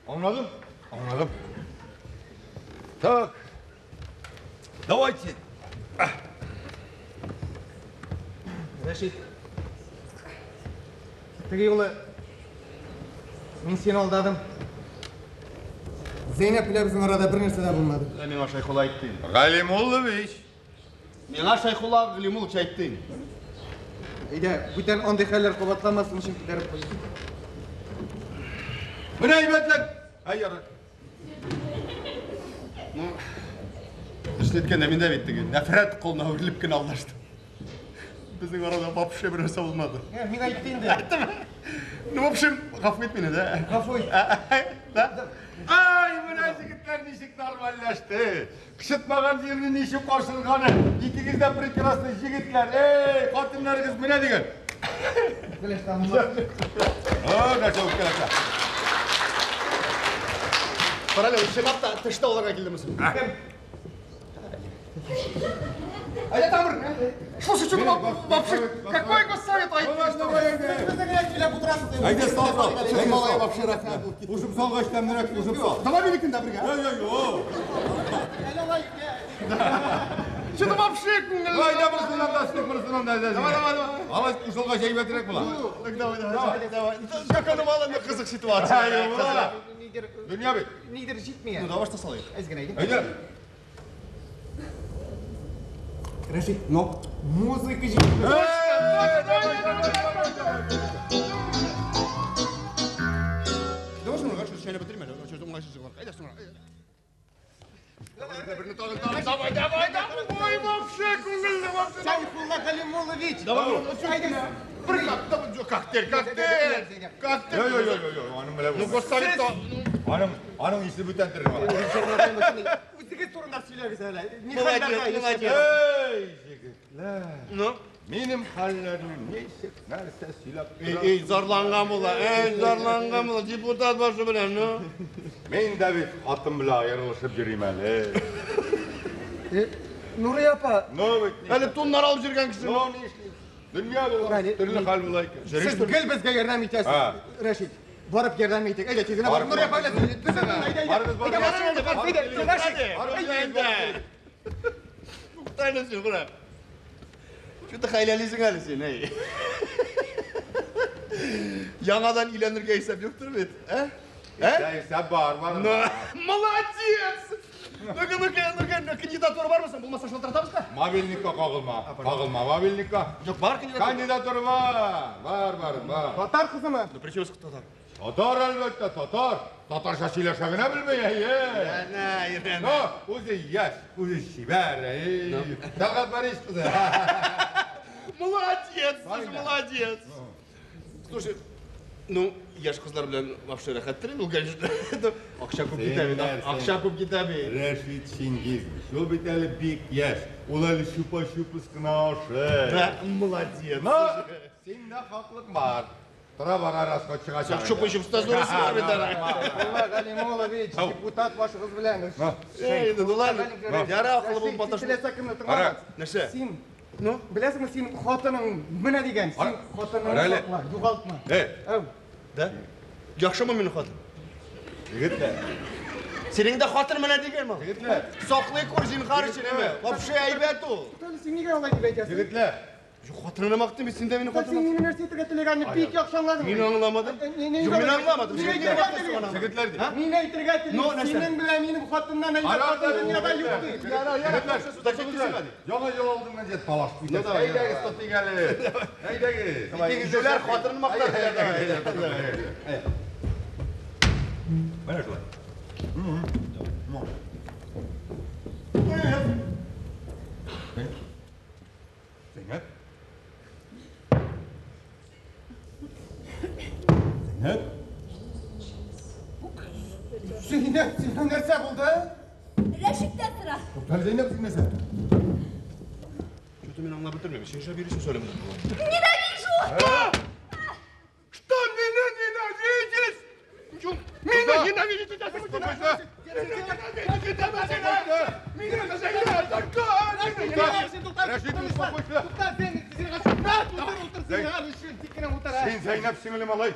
Аңладым? Аңладым. Так. Давайте. Рәшит. Теге юлы мин сине алдадым. Зәйнәп белән безнең арада бер нәрсә дә булмады. Ә миңа Шәйхулла әйтте инде. Галимуллович. Миңа Шәйхулла Галимуллович әйтте инде. Әйдә, бүтән андый хәлләр кабатланмасын өчен күтәреп куй. Менә әйбәтләр. Әй, ярар. Ну, дөресен әйткәндә, мин дә бит теге нәфрәт колына әверелеп кенә алдаштым. Безнең арада вообще бер нәрсә булмады. Ә, мин әйтте инде. Әйттеме? Ну, в общем, гафу ит мине, да? Гафу ит. Да? Ай, менә егетләр ничек нормальләште. Кычытмаган җирне ничек кашырганы. Икегез дә прекрасный егетләр. Эй, хатыннарыгыз менә дигән. О, нәрсә үткәрәсә. Карале, чынлап та тышта алырга килдеме соң? Әйдә, Тамыр. Слушай, что ты вообще, какой госсовет әйттең? Әйдә, сал, сал. Әйдә, Малай сал. вообще рәхмәт булып китте. Ушып салгач тәмлерәк, ушып сал. Давай минекен дә бергә. Йо, йо, йо. Что-то вообще күңелле. Әйдә, берсеннән дә, өстек берсеннән дә. Давай, давай, давай. Алай кушылгач әйбәтрәк була. Так, давай, давай, давай. Как оно мало, но кызык ситуация. Әй, була. Дөнья бит. Нидер җитми. Ну, давай что салыйк. Әз генә әйдә. Әйдә. Рәшит, но музыка җитми. Давай шуны, шуны чәйнәп бетерим әле. Шуны уңайсыз чыгар. Әйдә, соңра. Давай, давай, давай. Ой, вообще күңелле, вообще. Шәйхулла Галимуллович. Давай, бер давай, коктейль, коктейль. Коктейль. Йо, йо, йо, йо, йо, аның белән Ну, булмый. госсовет та. Аның исе бүтән төрле була. Үзегез турында сөйләгез әле. Ни Молодец, хәлләрдә молодец. яшәп? Эй, егетләр. Ну? Минем хәлләрне ничек нәрсә сөйләп Эй, тора. эй, зарланган була, эй, зарланган була, депутат башы белән, ну. Мин дә бит хатын белән аерылышып йөрим әле. Нурия апа, Ну бит. Әле туннар алып йөргән кеше. Ну ни эшлим? Дөнья була, төрле хәл була икән. сез гел безгә ярдәм итәсез. А. Рәшит, барып ярдәм итик. Әйдә, тиз генә барып. Барып, Нурия апа, әйдә, әйдә, әйдә. Барыгыз, барыгыз. Әйдә, барыгыз, барыгыз, әйдә, Рәшит. Әйдә инде. Туктале син, кара. Что-то хәйләлисең әле син, әй. Яңадан өйләнергә исәп юктыр бит, ә? Ә? Исәп бар, бар. Ну, молодец! Ну-ка, ну-ка, ну-ка, ну, кандидатура бармы соң? Булмаса шалтыратабыз да. Мобильникка кагылма. Кагылма мобильникка. Юк, бар кандидатура. Кандидатура бар. Бар, бар, бар. Татар кызымы? Ну, при чем татар? Татар, әлбәттә, татар. Татарча сөйләшә генә белми, әйе. Өйрәнә, өйрәнә. Но, үзе яшь, үзе чибәр, әйе. Тәлгать Борис кызы. Молодец, слушай, Правильно. молодец. Слушай, ну, яшь кызлар белән вообще рәхәттер инде ул, конечно. Акча күп китә бит, акча күп китә бит. Рәшит Чингизович, ул бит әле бик яшь. Ул әле чупа-чупс кына ашый. Да, молодец. Но синдә хаклык бар. Тора бара расход чыгачак. Чупа-чупста зур бар бит әле. Мулла Галимуллович, депутат башыгыз белән. Эй, ну ладно. Яра акыллы булып маташма. Теләсә кемне тыңламас. Нәрсә? Син, Ну? беләсеңме, син хатының менә дигән, син хатыныңны Ара әле. сакла, югалтма. Эй, Әү. Да? Яхшымы минем хатын? егетләр, Синең дә хатын менә дигәнме? егетләр, Саклый күр зинһар өчен, әмма. Вообще әйбәт ул. Туктале, син нигә алай дип әйтәсең? егетләр. Юк, хатынны мактыйм бит, син дә минем Син хатынны. минем нәрсә әйтергә теләгәнне бик яхшы аңладың. Мин аңламадым. Юк, мин аңламадым. Мин Син әйтергә нигә мактыйсың телим. аны? Егетләр ди. Мин әйтергә телим. Ну, нәрсә? Синең белән минем хатыннан әйбәт Ара, хатын дөньяда юк ди. Егетләр, Яңа ел алдыннан җет талаш Ну, давай, Әйдәгез, тотыйк әле. Әйдәгез. Икегез дә Җүләр хатынын мактар. Әйдәгез. Менә шулай. Зәйнәп. Зәйнәп. Зәйнәп, сиңа нәрсә булды? Рәшиттән сора. Туктале, Зәйнәп, син нәрсә? Что-то мин аңлап бетермим. Син нишләп йөрисең сөйләмә. Ненавижу! Что меня ненавидишь? Меня ненавидите, Рәшит, успокойся. Тукта, син, син утыр, утыр, син, тик кенә утыр. Син Зәйнәп сеңлем алай.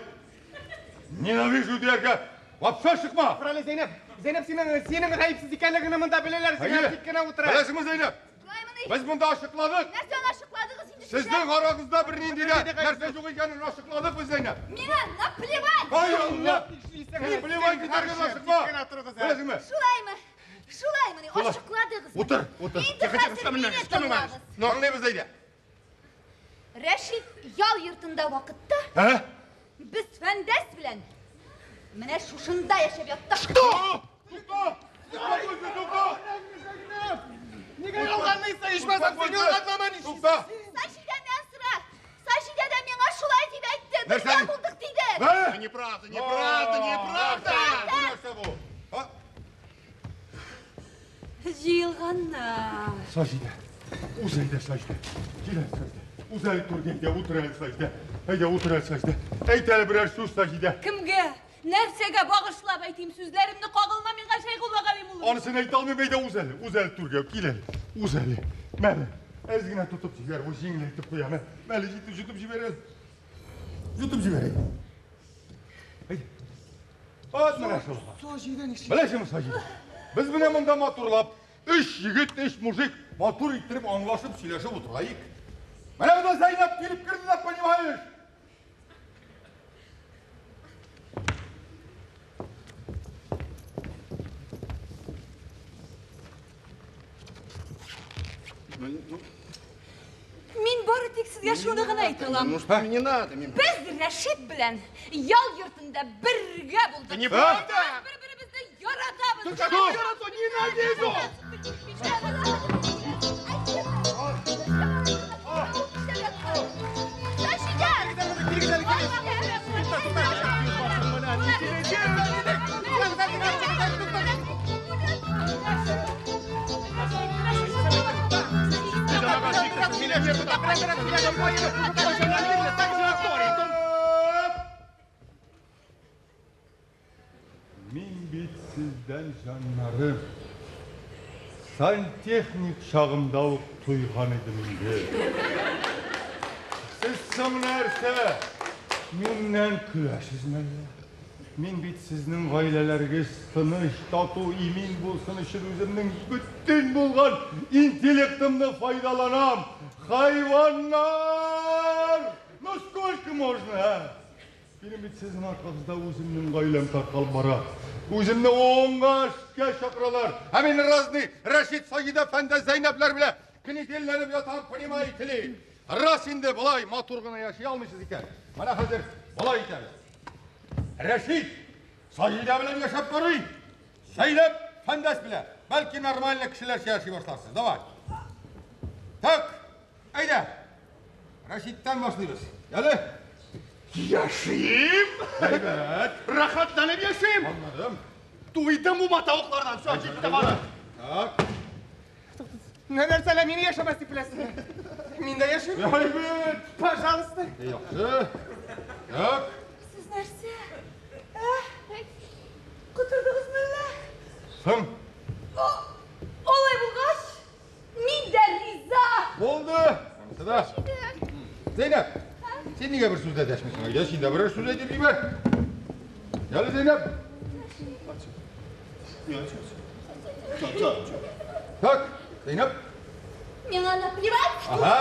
Ненавижу дияргә вообще чыкма. Туктале, Зәйнәп. Зәйнәп, синең, синең гаепсез икәнлегеңне монда беләләр, син тик кенә утыр. Беләсеңме, Зәйнәп? Шулаймыни? Без монда ачыкладык. Нәрсәне ачыкладыгыз инде? Сезнең арагызда бернинди дә нәрсә юк икәнен ачыкладык без, Зәйнәп. Миңа наплевать! Ай Алла! Плевать итәргә дә ашыкма. Беләсеңме? Шулаймы? Шулаймыни? Шулай. Ачыкладыгыз. Утыр, утыр. Инде хәзер мине тыңлагыз. Тыңлыйбыз әйдә. Рәшит ял йортында вакытта Ә? без Фәндәс белән менә шушында яшәп яттык. Тукта! Тукта! Тукта! Нигә ялганлыйсың? Ичмасам, син ялганлама ничек? Тукта! Саҗидәдән сора. Саҗидә дә миңа шулай дип әйтте. Нәрсә Бергә дип? булдык диде. Ә? Неправда, неправда, неправда! Бу нәрсә бу? А? Җыелганнар. Саҗидә. Уз әйдә, Саҗидә. Кил әле, Саҗидә. Уз әле түргә, әйдә, утыр әле, Саҗидә. Әйдә, утыр әле, Саҗидә. Әйт әле берәр сүз, Саҗидә. Кемгә? Нәрсәгә багышлап әйтим сүзләремне кагылма миңа Шәйхулла Галимуллович. Анысын әйтә алмыйм, әйдә, уз әле. Уз әле түргә, кил әле. Уз әле. Мәле. Әз генә тотып җибәр, бу җиңеләйтеп куя. Мә, Мәле, җитеп, җитеп җибәр әле. Йотып җибәр әйдә. Әйдә. Ат менә шул. Саҗидә ничек? Беләсеңме, Саҗидә? Без менә монда матурлап, өч егет, өч мужик матур иттереп аңлашып сөйләшеп утырайык. Менә монда Зәйнәп килеп керде дә, понимаешь? Мин бары тик сезгә шуны гына әйтә алам. Ну что мне надо? Мин- Без Рәшит белән ял йортында бергә булдык. Неправда! Без бер-беребезне яратабыз. Да как ярату? Ненавижу! Мин бит сездән җаннарым. Сантехник чагымда ук туйган идем инде. Сез соң нәрсә? Миннән көләсезме әллә? Мин бит сезнең гаиләләрегез тыныч, тату, имин булсын өчен үземнең бөтен булган интеллектымны файдаланам. Хайваннар! Ну сколько можно, а? Минем бит сезнең аркагызда үземнең гаиләм таркалып бара. Үземне оңга эшкә чакыралар. Ә мин разный Рәшит Саҗидә Фәндә Зәйнәпләр белән кенителләнеп ятам, понимаете ли? Рас инде болай матур гына яши алмыйсыз икән. Менә хәзер болай итәбез. Рәшит Саҗидә белән яшәп карый. Зәйнәп Фәндәс белән. Бәлки нормальный кешеләрчә яши башларсыз. Давай. Так, әйдә. Рәшиттән башлыйбыз. Әле. Яшим! Әйбәт. Рәхәтләнеп яшим! Аңладым. Туйдым бу матавыклардан. Все, җитте бары. Так. Нәрсәләр мине яшәмәс дип беләсезме? Мин дә яшим. Әйбәт. Пожалуйста. Яхшы. Так. Сез нәрсә? Ә? Котырдыгызмы әллә? Соң. Алай булгач, мин дә риза. Булды. Монысы да. Зәйнәп, син нигә бер сүз дә дәшмисең? Әйдә, син дә берәр сүз әйтеп җибәр. Әле, Зәйнәп. Так, Зәйнәп. Миңа наплевать. Ага.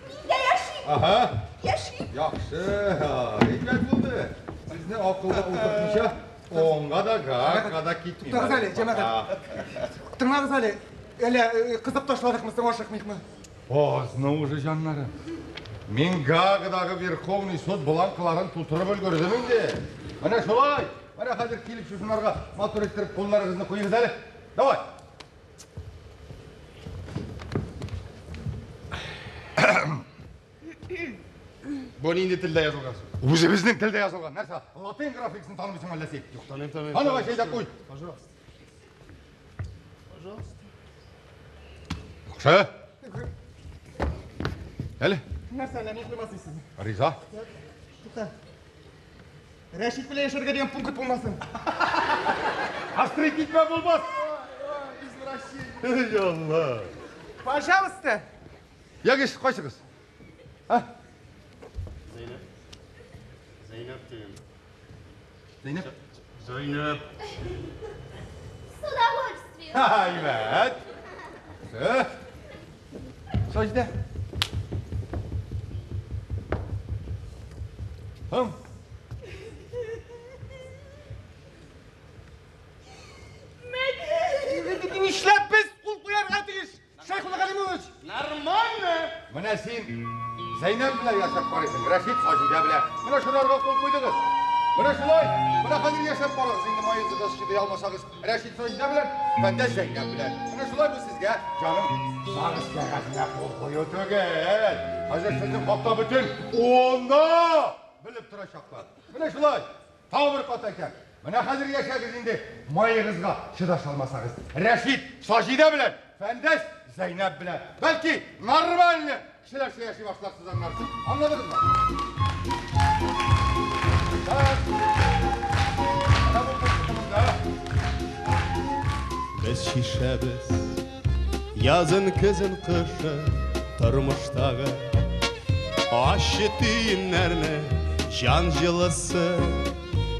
Мин дә яшим. Ага. Яшим. Яхшы. Әйбәт булды. Сезне акылга утыртмыйча, оңга да, гага да китмим. Туктагыз әле, җәмәгать. Тыңлагыз әле. Әллә кызып ташладыкмы соң, ашыкмыйкмы? Поздно уже, җаннарым. Мин Гаагадагы Верховный суд бланкларын тутырып өлгердем инде. Менә шулай. Менә хәзер килеп шушынарга матур иттереп кулларыгызны куегыз әле. Давай. Бу нинди телдә язылган сүз? Үзебезнең телдә язылган. Нәрсә? Латин графикасын танымыйсың әллә син? Юк, таныйм, таныйм. Аны әйдә куй. Пожалуйста. Пожалуйста. Яхшы. Әле. Нәрсә, әллә ни куймас дисезме? Риза. Тукта. Рәшит белән яшәргә дигән пункт булмасын. Астрый китмә булмас. Извращение. Эй, Алла. Пожалуйста. Ягез, кайсыгыз? А? Зәйнәп. Зәйнәп дигән. Зәйнәп. Зәйнәп. С удовольствием. Әйбәт. Яхшы. Саҗидә. Һым. Нишләп без кул куярга тиеш? Шәйхулла Галимович. Нормально. Менә син Зәйнәп белән яшәп карыйсың, Рәшит Саҗидә белән. Менә шуларга кул куйдыгыз. Менә шулай. Менә хәзер яшәп карагыз инде маегызга чыдый алмасагыз. Рәшит Саҗидә белән, Фәндәс Зәйнәп белән. Менә шулай бу сезгә, җаным, ЗАГС кәгазенә кул кую түгел. Хәзер сезнең хакта бөтен унда белеп торачаклар. Менә шулай. Тагы бер кат әйтәм. Менә хәзер яшәгез инде маегызга чыдаша алмасагыз. Рәшит Саҗидә белән, Фәндәс Зәйнәп белән. Бәлки нормальный кешеләрчә яши башларсыз аннары. Аңладыгызмы? Так. Менә бу пунктымызда. Без чишәбез язын, көзен, кышын тормыштагы ачы төеннәрне, җан җылысы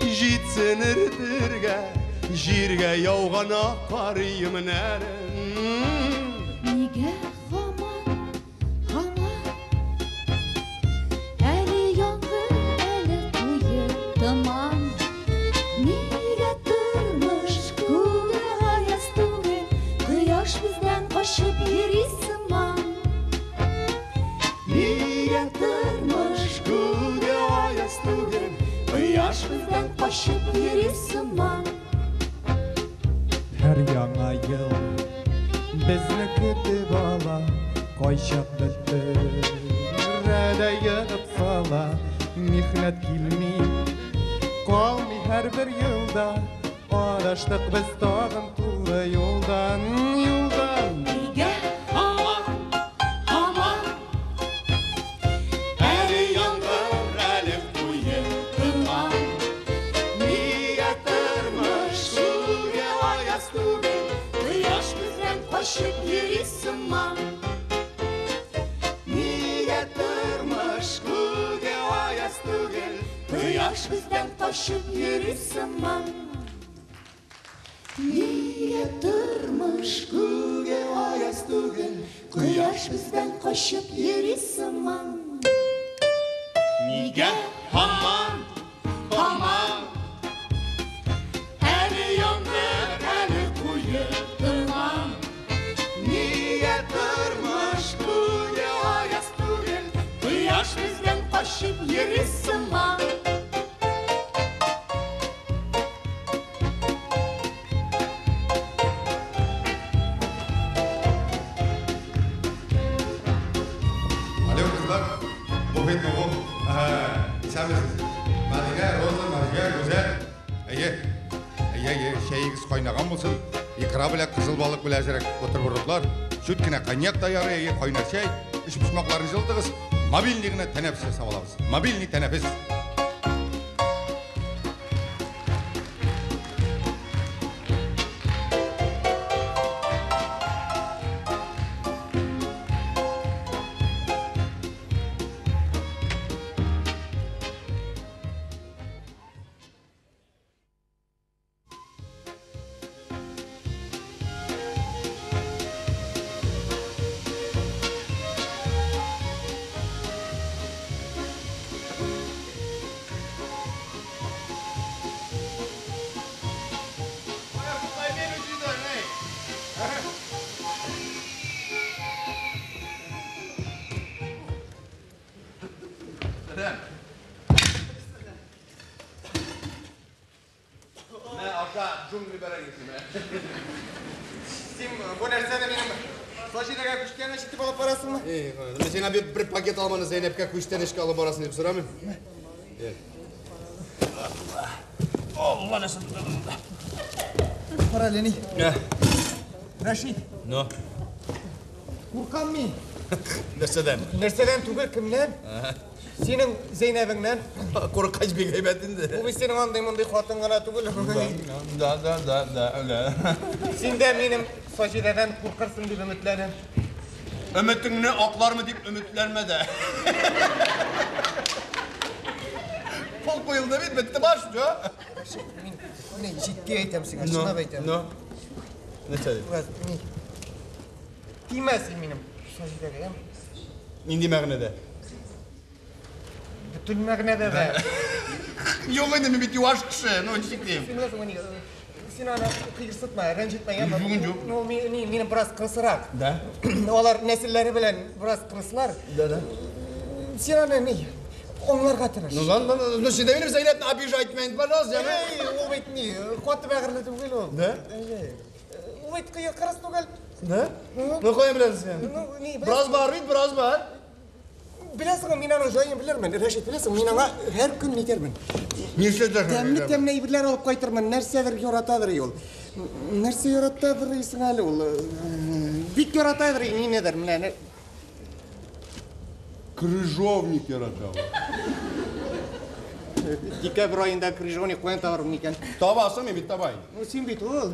җитсен эретергә җиргә яуган ак кар өемнәрен. Нигә һаман, һаман әле яңгыр, әле куе томан? Нигә тормыш күге аяз түгел, кояш бездән качып йөри сыман? Нигә тормыш күге аяз түгел, кояш бездән качып йөри сыман? Һәр яңа ел безне көтеп ала, кайчак бетерә дә егып сала. Михнәт килми, калмый һәрбер елда, адаштык без тагын туры юлдан, юлдан. Нигә һаман, һаман әле яңгыр, әле куе томан? Нигә тормыш күге аяз түгел, кояш бездән качып йөри сыман? Нигә тормыш күге аяз түгел, Кояш бездән качып йөри сыман? Нигә тормыш күге аяз түгел, кояш бездән качып йөри сыман? Нигә һаман, һаман әле яңгыр, әле куе томан? Нигә тормыш күге аяз түгел, кояш бездән качып йөри сыман? бит бу. Исәнмесез. Мәдинә, Роза, Мария, Гүзәл. Әйе. Әйе, әйе, чәегез кайнаган булсын. Икра белән кызыл балык белән әзрәк бутербродлар. Чүт кенә коньяк та ярый, әйе, кайнар чәй. Өчпочмакларны җылытыгыз. Мобильный гына тәнәфес ясап алабыз. Мобильный тәнәфес. Син бу нәрсәне минем Саҗидәгә күчтәнәч итеп алып барасыңмы? Эй, мин сиңа бер пакет алманы Зәйнәпкә күчтәнәчкә алып барасың дип сорамыйм. Алла нәрсә. Кара әле, ни? Рәшит. Ну? Куркам мин. Нәрсәдән? Нәрсәдән түгел, кемнән? Синең Зәйнәбеңнән. Куркач бик әйбәт инде. Бу бит синең андый-мондый хатын гына түгел. Да, да, да, да, да. Син дә минем Саҗидәдән куркырсың дип өметләнәм. Өметеңне аклармы дип өметләнмә дә. Кул куелды бит, бетте баш, жо. Мин менә җитди әйтәм сиңа, чынлап әйтәм. Ну. Нәрсә дип? Ни? Тимә син минем Саҗидәгә, яме? Нинди мәгънәдә? Бөтен мәгънәдә дә. Юк инде, мин бит юаш кеше, ну ничек дим? Син беләсең, ни, син аны кыерсытма, рәнҗетмә, яме? Юк, юк. Ну, минем бераз кырысрак. Да? Алар нәселләре белән бераз кырыслар. Да, да. Син аны ни, аңларга тырыш. Ну, ладно, ну, син дә минем Зәйнәпне обижать итмә инде, пожалуйста, яме? Эй, ул бит ни, каты бәгырьле түгел ул. Да? Ул бит кырыс түгел. Да? Ну, каян беләсең син? Ну, ни, Бераз бар бит, бераз бар. Беләсеңме, мин аның җаен белермен. Рәшит, беләсеңме, мин аңа һәр көн нитермен. Нишләтәсең? Тәмле-тәмле әйберләр алып кайтырмын. Нәрсәдер яратадыр ул. Нәрсә яратадыр исең әле ул? Бик яратадыр нинедер, менә. Крыжовник ярата ул. Декабрь аенда крыжовник каян табармын икән? Табасың, мин бит табайын. Ну, син бит ул.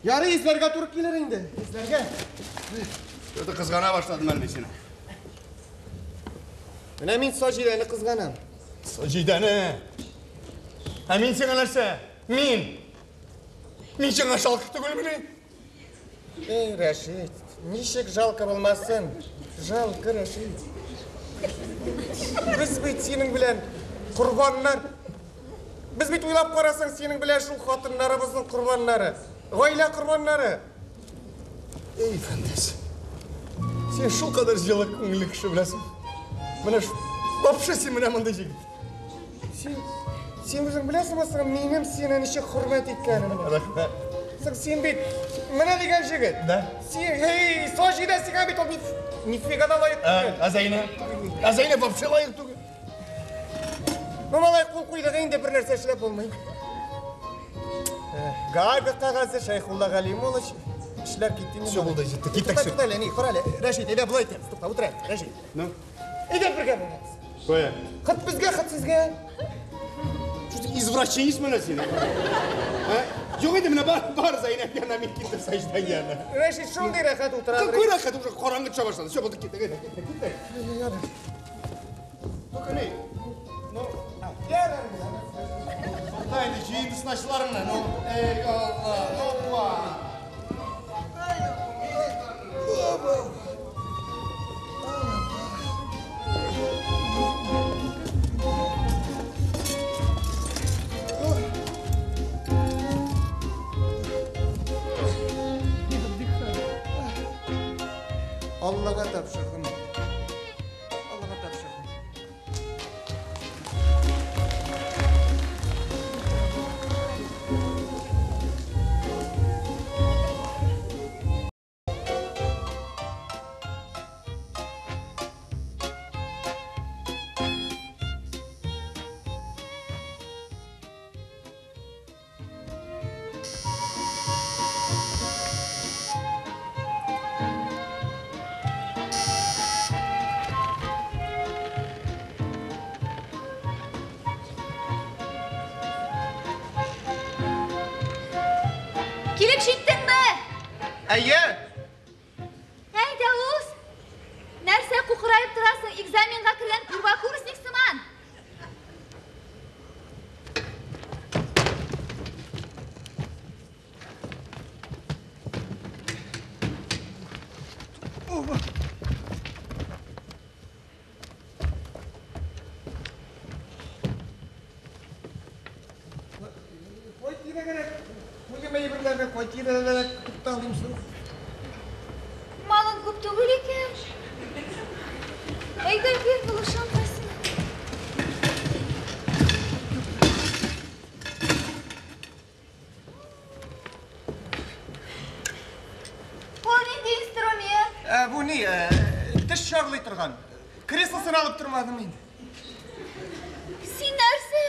Ярый, эзләргә туры килер инде. Эзләргә. Что-то кызгана башладым әле мин сине. Менә мин Саҗидәне кызганам. Саҗидәне? Ә мин сиңа нәрсә? Мин? Мин сиңа жалко түгелмени? Эй, Рәшит, ничек жалко булмасын? Жалко, Рәшит. Без бит синең белән корбаннар. Без бит уйлап карасаң, синең белән шул хатыннарыбызның корбаннары. Гаилә корбаннары. Эй, Фәндәс. Син шул кадәр җылы күңелле кеше беләсең. Менә вообще син менә мондый җегет. Син үзең беләсеңме соң, минем сине ничек хөрмәт иткәнемне? Рәхмәт. Соң син бит менә дигән җегет. Да? Син, эй, Саҗидә сиңа бит ул нифига да лаек түгел. Ә Зәйнәп? Ә Зәйнәп вообще лаек түгел. Ну, малай, кул куйдык инде, бер нәрсә эшләп булмый. Гага кәгазе Шәйхулла Галимуллович эшләр китте инде. Все булды, җитте. Киттек. Тукта, әле, ни, кара әле. Рәшит, әйдә болай итәбез. Тукта, утыр әле, Рәшит. Ну? Әйдә бергә барабыз. Кая? Хат безгә, хат сезгә. Что извращенец менә син? Ә? Юк инде, менә бар, бар Зәйнәп янына, мин киттем Саҗидә янына. Рәшит, шундый рәхәт утыра. Какой рәхәт, уже караңгы төшә башлады. Все, булды, киттек, әйдә, киттек, киттек. Ну-ка, ни? Ну, Ярар. Тукта инде, җыендысын ачылар менә. Ну, эй, Алла, опа. Аллага тапшырдым. Аллага тапшырдым. Килеп җиттеңме? Әйе. Әйдә, уз. Нәрсә кукыраеп торасың, экзаменга кергән первокурсник сыман? Кой тирәгәрәк, куйым әйберләрне кой тирәгәрәк тукталыйм соң. Малың күп түгел икән. Әйдә, бир, булышам кайсына. Ул нинди инструмент? Ә, бу ни, теш чарлый торган. Креслосын алып тормадым инде. Син нәрсә?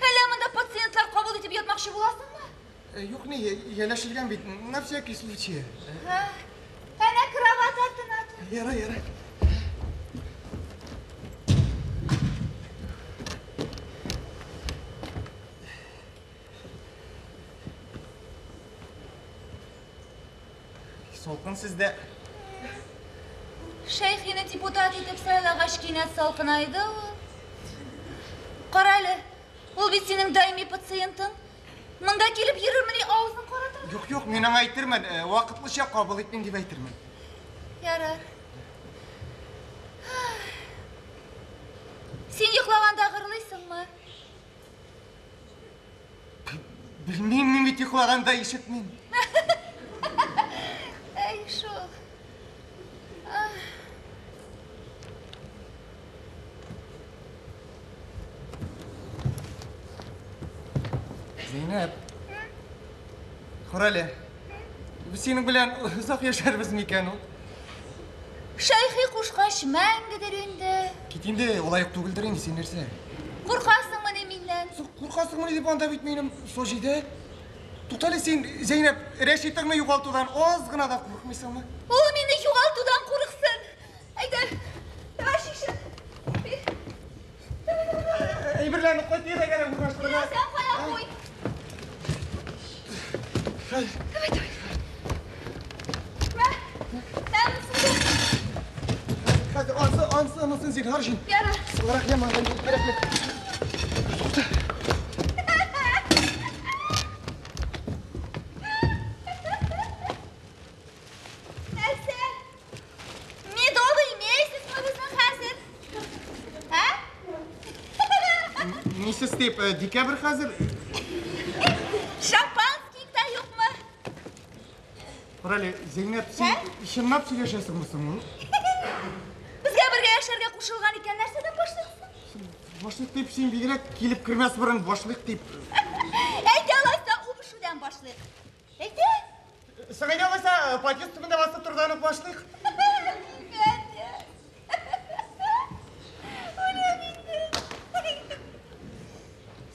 Әллә монда пациентлар кабул итеп ятмакчы буласыңмы? Юк, ни, ияләшелгән бит, на всякий случай. Әнә кровать артына тор. Ярай, ярай. Салкын сездә. Шәйхине депутат итеп сайлагач, кинәт салкынайды ул. Карале, ул бит синең даими пациентың. Монда килеп йөрермени, авызын каратыр. Юк, юк, мин аңа әйтермен, вакытлыча кабул итмим дип әйтермен. Ярар. Син йоклаганда гырлыйсыңмы? Белмим, мин бит йоклаганда ишетмим. Әй, шул. Зәйнәп. Карале. Без синең белән озак яшәрбез микән ул? Шәйхи кушкач мәңгедер инде. Кит инде, алай ук түгелдер инде, син нәрсә? Куркасыңмыни миннән? Куркасыңмыни дип анда бит минем Саҗидә. Туктале син, Зәйнәп, Рәшитеңне югалтудан аз гына да курыкмыйсыңмы? Ул мине югалтудан курыксын. Әйдә, давай шешә. Әйберләрне кайт җиргә генә урнаштырырга. Сен кая куй. Давай, давай. Мә, мә, Хәзер ансы, ансы, анысын зинһар өчен. Ярар. Соңрак яман кирәкме? Тукта. Нәрсә? Медовый месяцмы безнең хәзер? Ә? Месяц дип, декабрь хәзер. Шампанский да юкмы? Карале, Зәйнәп, син чынлап сөйләшәсеңме соң ул? Безгә бергә яшәргә кушылган икән, нәрсәдән башлыйк соң? Башлык дип син бигрәк килеп кермәс борын башлык дип. Әйтә алайса, үбешүдән башлыйк. Әйтә? Соң әйдә алайса, подъезд төбендә басып тордан ук башлыйк. Үләм инде.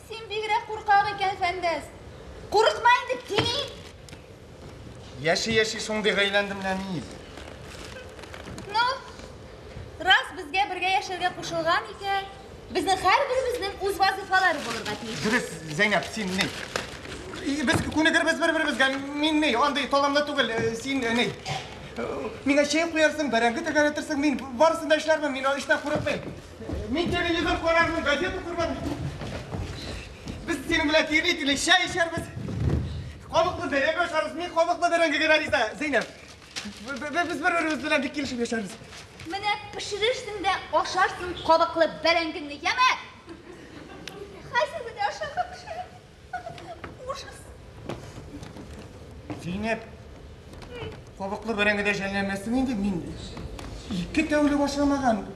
Син бигрәк куркак икән, Фәндәс. Курыкма инде, тими. Яши-яши шундый әйләндем лә мин. Ну, раз безгә бергә яшәргә кушылган икән, безнең һәрберебезнең үз вазифалары булырга тиеш. Дөрес, Зәйнәп, син ни? Без күнегербез бер-беребезгә. Мин ни, андый таламда түгел, син ни? Миңа чәй куярсың, бәрәңге тәгәрәтерсең, мин барысын да эшләрмен, мин эштән курыкмыйм. Мин телевизор карармын, газета укырмын. Без синең белән тирле-тирле чәй эчәрбез. Кабыклы бәрәңге ашарбыз, мин кабыклы бәрәңге генә риза, Зәйнәп. Без бер-беребез белән бик килешеп яшәрбез. Менә пешерерсең дә ашарсың кабыклы бәрәңгеңне, яме? Хәзер менә ашарга пешерәм. Ужас. Зәйнәп, кабыклы бәрәңге дә жәлләмәссең инде, мин ике тәүлек ашамаган.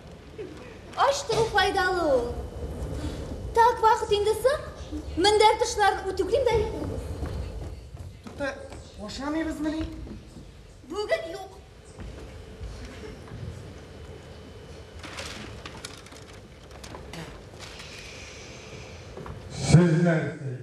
Ач тору файдалы ул. Так вакыт инде соң, мендәр тышларын үтүклим дә йоклыйбыз. Тукта, ашамыйбызмыни? Бүген юк. Сез нәрсә инде?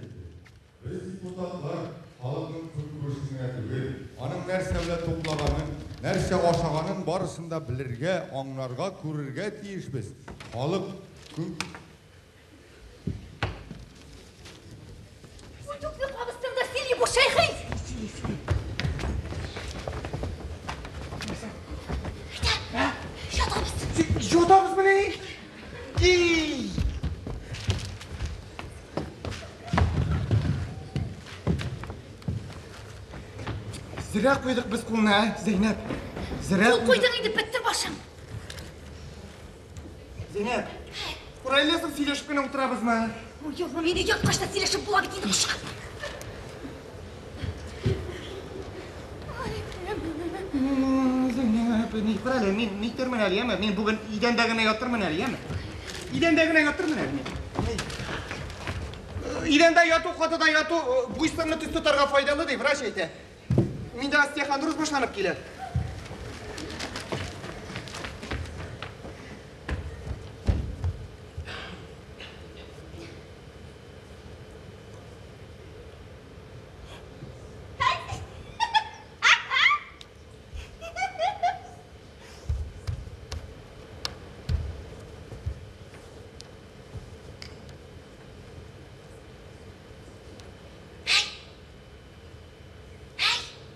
Без депутатлар халыкның көнкүрешен генә түгел, аның нәрсә белән туклаганын, нәрсә ашаганын барысын да белергә, аңларга, күрергә тиешбез. Халык көн Үтүкне кабыстым да син бу шәйхи! Ятабызмыни? И! Зря куйдык без кулны, ә, Зәйнәп. Зря Кул куйдың инде, бетте башың. Зәйнәп, кара әле, соң сөйләшеп кенә утырабызмы? Ой, юк, мине яткач та сөйләшеп була бит инде, кошка. Зәйнәп, ни, кара әле, мин нитермен әле, яме? Мин бүген идәндә генә ятырмын әле, яме? Идәндә генә ятырмын әле мин. Идәндә яту, катыда яту, буй-сынны төз тотарга файдалы ди, врач әйтә. Миндә остеохондроз башланып килә.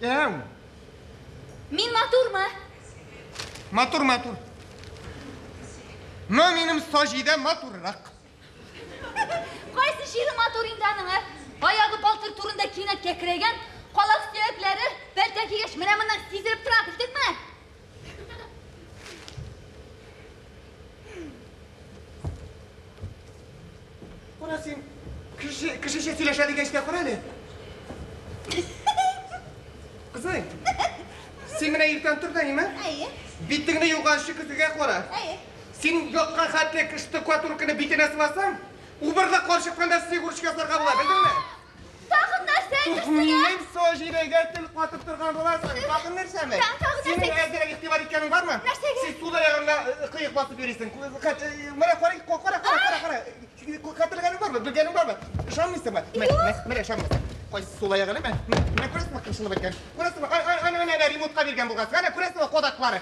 Әм, Мин матурмы? Матур, матур. Но минем Саҗидә матуррак. Кайсы җире матур инде аның, ә? Аягы балтыр турында кинәт кәкрәйгән, калак сөякләре бәлтә кигәч, менә моннан сизелеп тора, белдеңме? Кара син, кеше, кешечә сөйләшә дигәч тә кара әле. Кызый, син менә иртән тор да, ниме? Әйе. Битеңне юганчы көзгегә кара. Әйе. Син яткан хәтле штукатурканы битенә сыласаң, убырлы карчыктан да снегурочка ясарга була, белдеңме? Тагын нәрсә әйтерсең, ә? Минем Саҗидәгә тел катып торган буласың. Тагын нәрсәме? Тагын нәрсә Синең әйтерсең? әзерәк игътибар иткәнең бармы? Нәрсәгә? Син сул аягыңа кыек басып йөрисең. Менә кара, кара, кара, кара, кара. Хәтерләгәнең бармы? Белгәнең бармы? Ышанмыйсыңмы? Менә, менә ышанмыйсың. Кайсы сул аягы әле? Менә күрәсеңме кымшынып беткән? Күрәсеңме? Ана, ана, ана, ремонтка биргән булгансың. Ана, күрәсеңме кадаклары?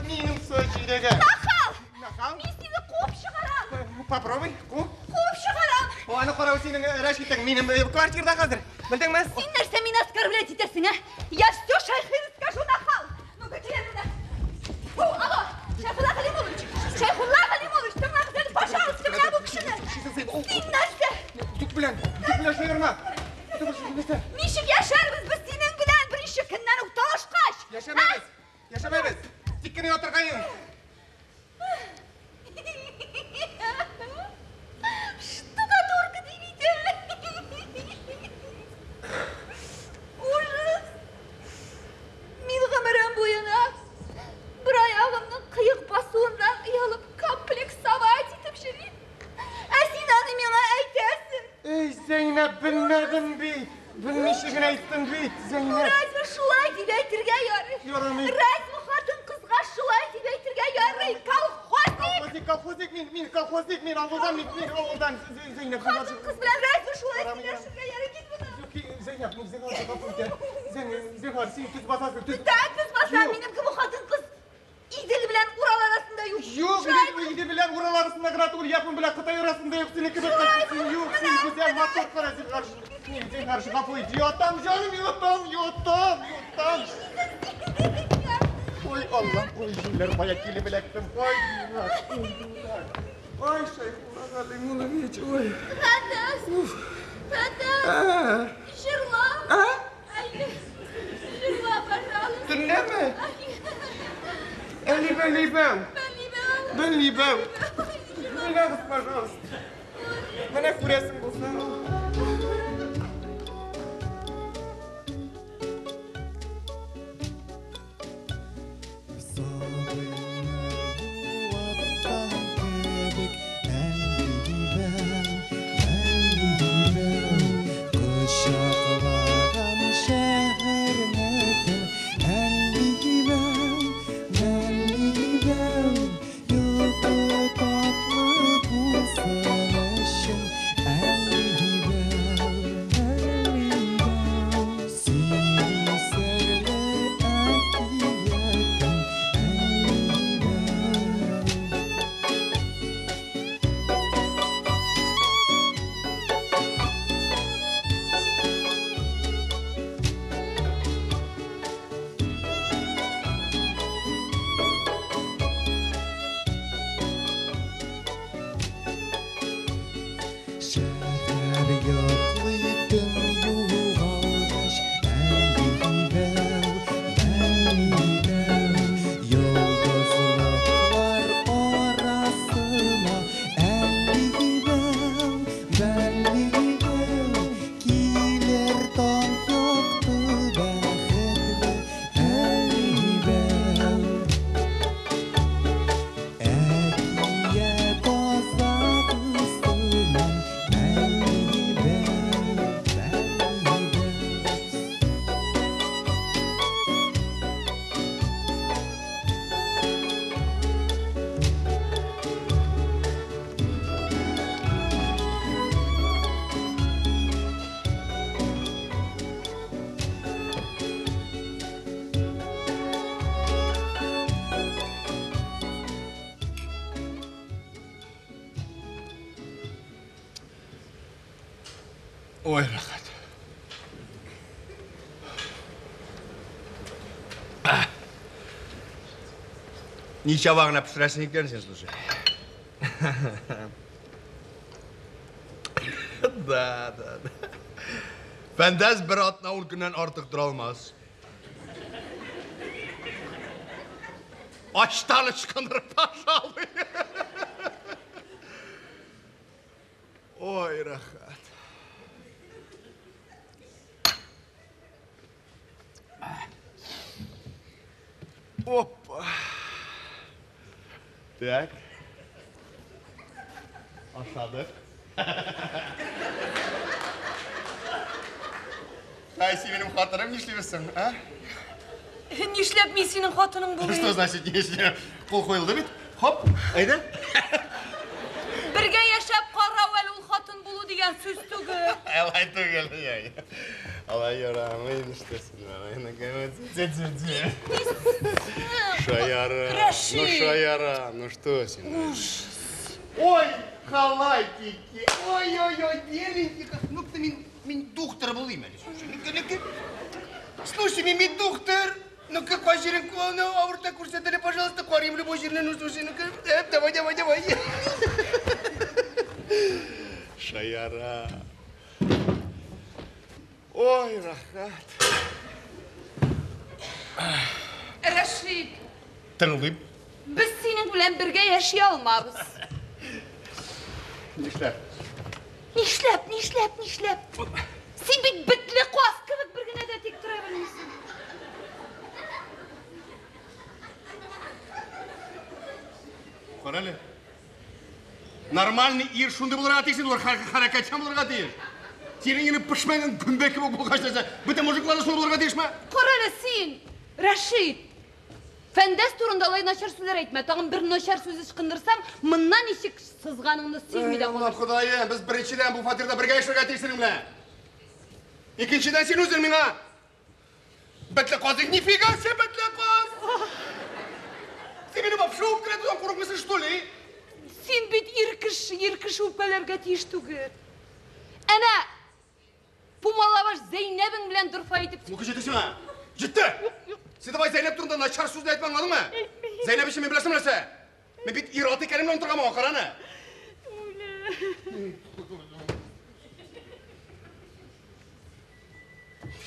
Минем Саҗидәгә. Нахал! Нахал? Мин сине куып чыгарам. Попробуй, ку. Куып чыгарам. О, аны карау синең Рәшитең минем квартирада хәзер. Белдеңме? Син нәрсә мине оскорблять итәсең, ә? Я все Шәйхи расскажу, нахал. Ну-ка, кил монда. Фу, алло, Шәйхулла Галимович. Шәйхулла Галимович, тыңлагыз әле, пожалуйста, менә бу кешене. Син нәрсә? Түк белән, түк белән шаярма. Түк белән нәрсә? Ничек яшәрбез без синең белән беренче көннән үк талашкач? Яшәмәбез. Яшәмәбез. Тик кенә ятырга йөр. Штукатурка димите. Ужас. Мин гомерем буена бер аягымның кыек басуыннан оялып комплексовать итеп йөрим. Ә син аны миңа әйтәсең. Эй, Зәйнәп, белмәдем бит. Белмичә генә әйттем бит, Зәйнәп. Разве шулай дип әйтергә ярый? Ярамый. Разве хатын-кызга шулай дип әйтергә ярый? Колхозник! Колхозник, колхозник, мин, мин колхозник, мин авылдан, мин, мин авылдан. Зәйнәп, Хатын-кыз белән разве шулай Ярамый, ярамый. сөйләшергә ярый? Кит моннан. Юк, Зәйнәп, ну, зинһар, гафу ит. Зәйнәп, зинһар, син төз басасың, төз. Да, төз басам, Юк. минем кебек хатын-кыз Идел белән Урал арасында юк. Юк, Шулай Идел белән Урал арасында гына түгел, Япон белән Кытай арасында юк, синең кебек хатын юк, син гүзәл, матур, кара, зинһар, зинһар, гафу ит. Ятам, җаным, ятам, ятам, ятам. Ой, Аллам, ой, җилләр кая килеп эләктем. Ой, зинһар, ой, зинһар. Ой, Шәйхулла Галимуллович, ой. Фәтәс! Фәтәс! А, Җырла! а? Әйе! Җырла, пожалуйста! Төнләме? Әлибәү, либәү. Бәлибәү! Бәлибәү. Уйнагыз, пожалуйста. Менә күрәсең булса. Сабыйны юаткан кебек, әллибәү, әллибәү, кочаклаган шәһәрне төн, әллибәү, әллибәү, йокы татлы булсын өчен, әллибәү. Шәһәр йоклый төн югалгач, Әлли-бәү, бәлли-бәү. Йолдызлыклар арасына, Әлли-бәү, бәлли-бәү. Килер таң якты бәхетле, Әлли-бәү. Әкият азагы сыман, Әлли-бәү, бәлли-бәү. Ой, рәхәт. Ничава гына пешерәсең икән син, слушай. Да, да, да. Фәндәс бер атна ун көннән артык тора алмас. Ачтан ычкындырып, пожалуй. Ой, рәхәт. Опа. Так. Ашадык. Ай, син минем хатыным нишлибез соң, а? Нишләп мин синең хатының булыйм? Что значит нишләп? Кул куелды бит. Хоп, әйдә. Бергә яшәп карау әле ул хатын булу дигән сүз түгел. Алай түгел, яй. Алай ярамый, нишләсен, алай, ну-ка, Шаяра. Ну, Рәшит. шаяра, ну что син? Ой, халатики, ой-ой-ой, беленький. Ну-ка, мин, мин доктор булыйм әле, слушай. Ну-ка, ну-ка. Слушай, мин бит доктор. Ну-ка, кай җирең ну, авырта күрсәт әле, пожалуйста, карыйм любой җиреннән, ну, слушай, ну-ка. Давай, давай, давай. Шаяра. Ой, рәхәт. Рәшит, Тыңлыйм. без синең белән бергә яши алмабыз. Нишләп? Нишләп, нишләп, нишләп? Син бит бетле каз кебек бер генә дә тик тора белмисең. Кара әле. Нормальный ир шундый булырга тиеш, ул хәрәкәтчән булырга тиеш. Синең инде пешмәгән гөмбә кебек булгач нәрсә, бөтен мужиклар да шундый булырга тиешме? Кара әле син, Рәшит. Фәндәс турында алай начар сүзләр әйтмә. Тагын бер начар сүз ычкындырсаң, моннан ничек сызганыңны сизми дә Алла калырсың. Ходаем, без беренчедән бу фатирда бергә яшәргә тиеш синең белән. Икенчедән син үзең миңа бетле каз, нифига себе бетле каз. Син мине вообще үпкәләтүдән курыкмыйсың, что ли? Син бит ир кеше, ир кеше үпкәләргә тиеш түгел. Әнә пумалабаш Зәйнәбең белән дорфа итеп Ну-ка, җитте сиңа. Җитте. Син давай Зәйнәб турында начар сүз дә әйтмә, аңладыңмы? Зәйнәб өчен мин беләсең нәрсә? Мин бит ир-ат икәнемне онытырга моңа, кара аны.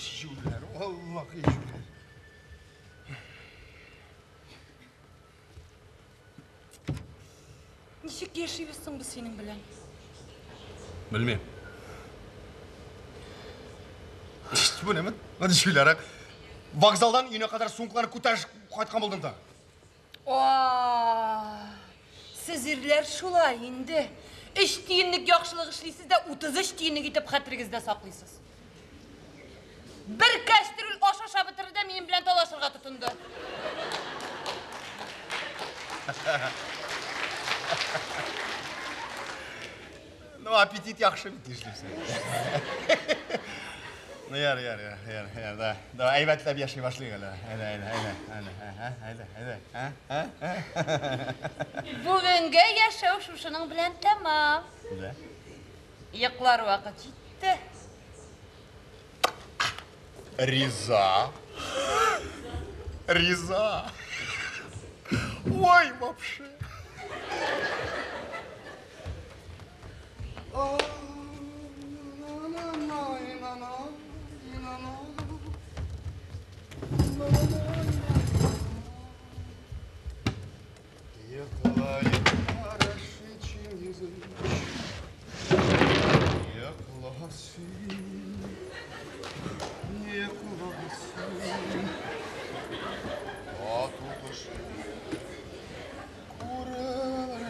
Җүләр, Аллаһ җүләр. Ничек яшибез соң без синең белән? Белмим. Бу нәмә? Менә җүләр. Вокзалдан өенә кадәр сумкаларны күтәреп кайткан булдым да. А, сез ирләр шулай инде. 3 тиенлек яхшылык эшлисез дә 33 тиенлек итеп хәтерегездә саклыйсыз. Бер кәстрүл аш ашап бетерде дә минем белән талашырга тотынды. Ну, аппетит яхшы бит нишлисең. Ну, яр, яр, яр, яр, яр, да. Да, әйбәтләп яши башлыйк әле. Әйдә, әйдә, әйдә, әйдә, әйдә, әйдә, ә, ә, ә. Бүгенге яшәү шушының белән тәмам. Да. Йоклар вакыт җитте. Риза. Риза. Ой, вообще.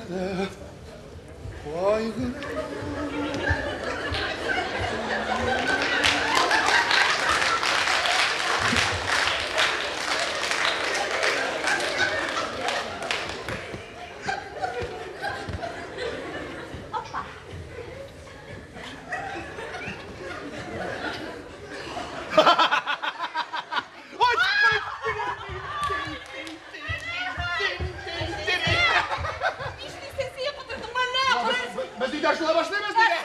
дә кайгырам. Нишлисең син, котырдыңмы әллә? Без өйдә шулай башлыйбыз нигә?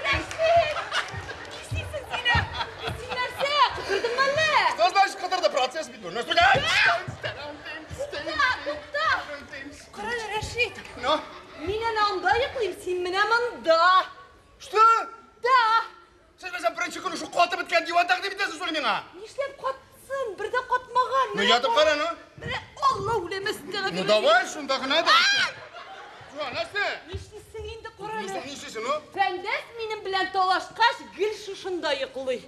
Рәшит! Нишлисең син? Син нәрсә? Котырдыңмы әллә? Что значит котырды? Процесс бит бу. Тукта, тукта! Кара әле, Рәшит. Ну? Мин әнә анда йоклыйм, син менә монда. Что? Да. Сез нәрсә беренче көн шул катып беткән диван тәкъдим итәсез шул миңа? Нишләп катсын? Бер дә катмаган. Ну ятып кара, ну. Менә Алла үлемәсен тәгә. Ну давай, шунда гына да. Шуа, нәрсә? Нишлисең инде, кара әле. Нишлисең, ну? Фәндәс минем белән талашкач, гел шушында йоклый.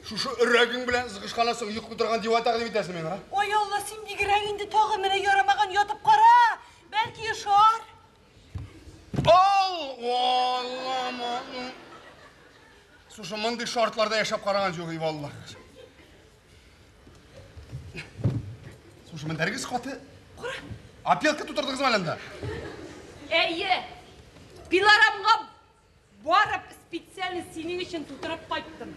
Шушы өрәгең белән ызгышканнан соң йоклый торган диван тәкъдим итәсең миңа? Ой, Алла, син бигрәк инде тагы менә ярамаган ятып кара. Бәлки ошар. Алла, Слушай, мондый шартларда яшәп караган юк, валлаһ. Слушай, мендәрегез каты. Кара. Опилка тутырдыгызмы әле анда? Әйе. Пилорамга барып специально синең өчен тутырып кайттым.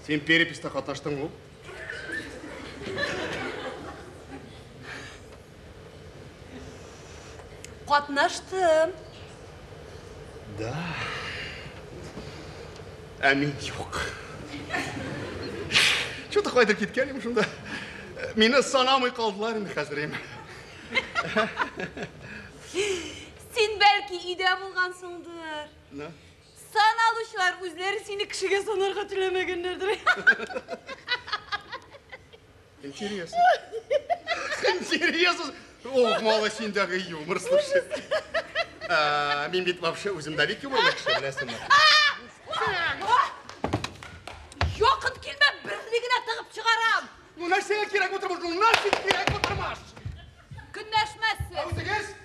Син переписьтә катнаштыңмы? Катнаштым. Да. Ә мин юк. Что-то кайдыр киткән идем шунда. Мине санамый калдылар инде хәзер инде. Син бәлки өйдә булгансыңдыр. Ну? Сан алучылар үзләре сине кешегә санарга теләмәгәннәрдер. Интересно. Интересно. Ох, мало синдәге юмор, слушай. Мин бит вообще үзем дә бик юморлы кеше, беләсеңме? Якын килмә, берлегенә тыгып чыгарам. Ну нәрсәгә кирәк утырмыш? Ну нафиг кирәк утырмыш? Көнләшмәссез. Ә үзегез?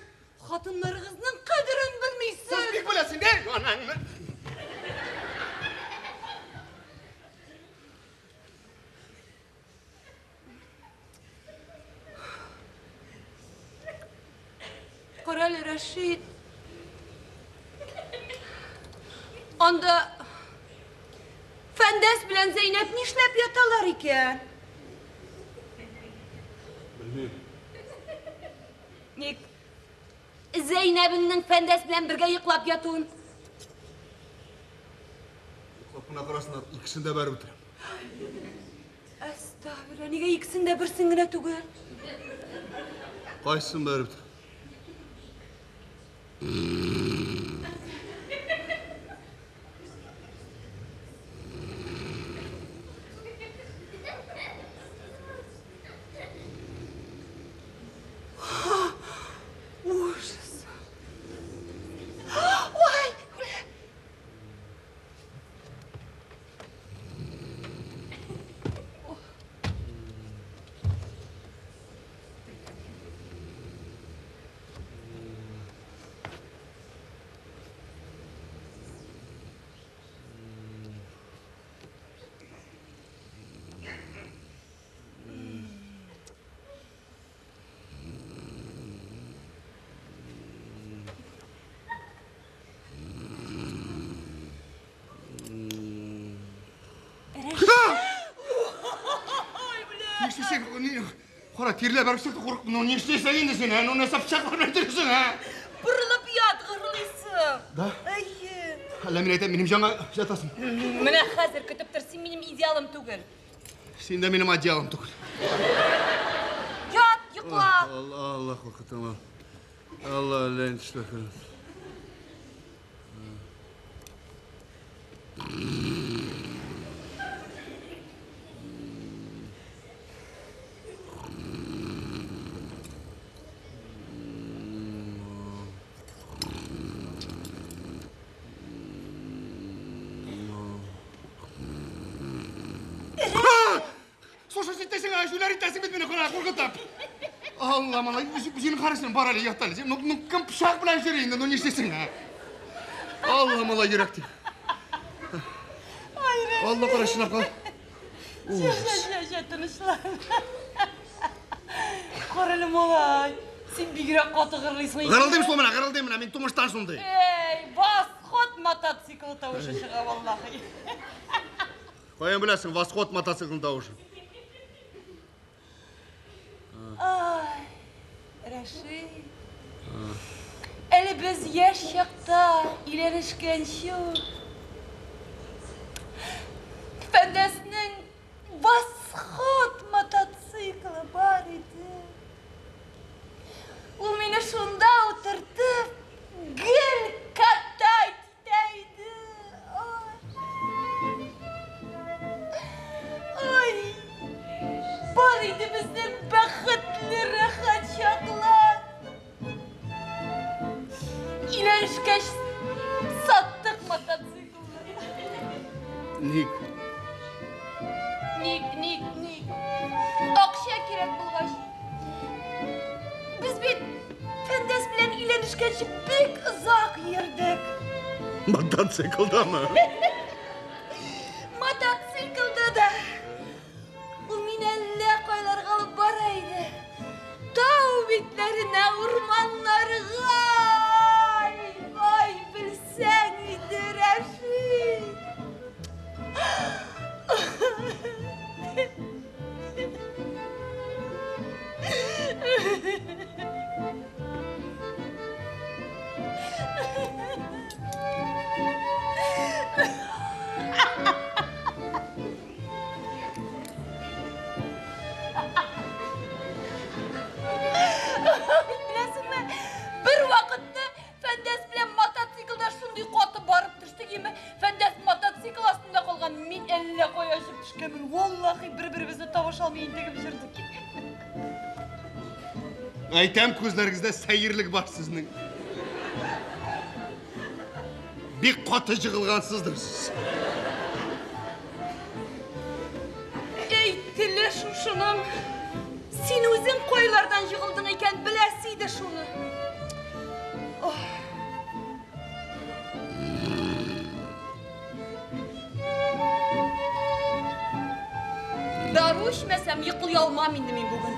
Хатыннарыгызның кадерен белмисез. Сез бик беләсең, дә? Анаңны. Кара әле, Рәшит. Анда Фәндәс белән Зәйнәп нишләп яталар икән? Белмим. Ник? Зәйнәбеңнең Фәндәс белән бергә йоклап ятуын. Йоклап кына карасыннар, икесен дә бәреп бетерәм. Әстәгъфирулла, нигә икесен дә берсен генә түгел? Кайсысын бәреп бетерәм? Ужас. Ой! Нишлисең? Кара, тирләп бәреп чыкты, куркып. Ну, нишлисең инде син, ә? Ну, нәрсә пычак белән йөрисең, ә? Борылып ят, гырлыйсың. Да? Әйе. Әллә мин әйтәм, минем җанга ятасың. Менә хәзер көтеп тор, син минем идеалым түгел. Син дә минем одеялым түгел. Ят, йокла. Алла, Алла, куркытама. Алла, лән төшләр. Слушай, син тәсең, җүләр итәсең бит мине, кара, куркытып. Алла, малай, үзенең карасын, бар әле, ят әле. Ну, ну, кем пычак белән йөри инде, ну нишлисең, ә? Алла, малай, йөрәк ти. Алла, кара, чынлап кал. Ужас. Җә, җә, тынычлан. Кара әле, малай, син бигрәк каты гырлыйсың. Гырылдыйм шул менә, гырылдыйм менә, мин тумыштан шундый. Эй, восход мотоциклы тавышы чыга, валлахи. Каян беләсең, восход мотоциклының тавышын? Ай, Рәшит. Әле без яшь чакта өйләнешкәнче үк Фәндәснең восход мотоциклы бар иде. Ул мине шунда утыртып, гел катать итә иде. Ай, бар иде безнең бәхетле рәхәт чаклар. Өйләнешкәч саттык мотоциклны. Ник? Ник, ник, ник? Акча кирәк булгач. Без бит Фәндәс белән өйләнешкәнче бик озак йөрдек. Мотоциклдамы? Мотоциклда да. Ул мине әллә кайларга алып бара иде. Тау битләренә, урманнарга. Ай, ай, белсәң иде, Рәшит. Беләсеңме, бер вакытны Фәндәс белән мотоциклда шундый каты барып төштек, име, Фәндәс мотоцикл астында калган, мин әллә кая очып төшкәнмен. Валлахи, бер-беребезне табыша алмый интегеп йөрдек. Әйтәм, күзләрегездә сәерлек бар сезнең. Бик каты җыгылгансыздыр сез. Әй, теле шушының. Син үзең кайлардан җыгылдың икән, беләсе иде шуны. Ох. Дару эчмәсәм, йоклый алмам инде мин бүген.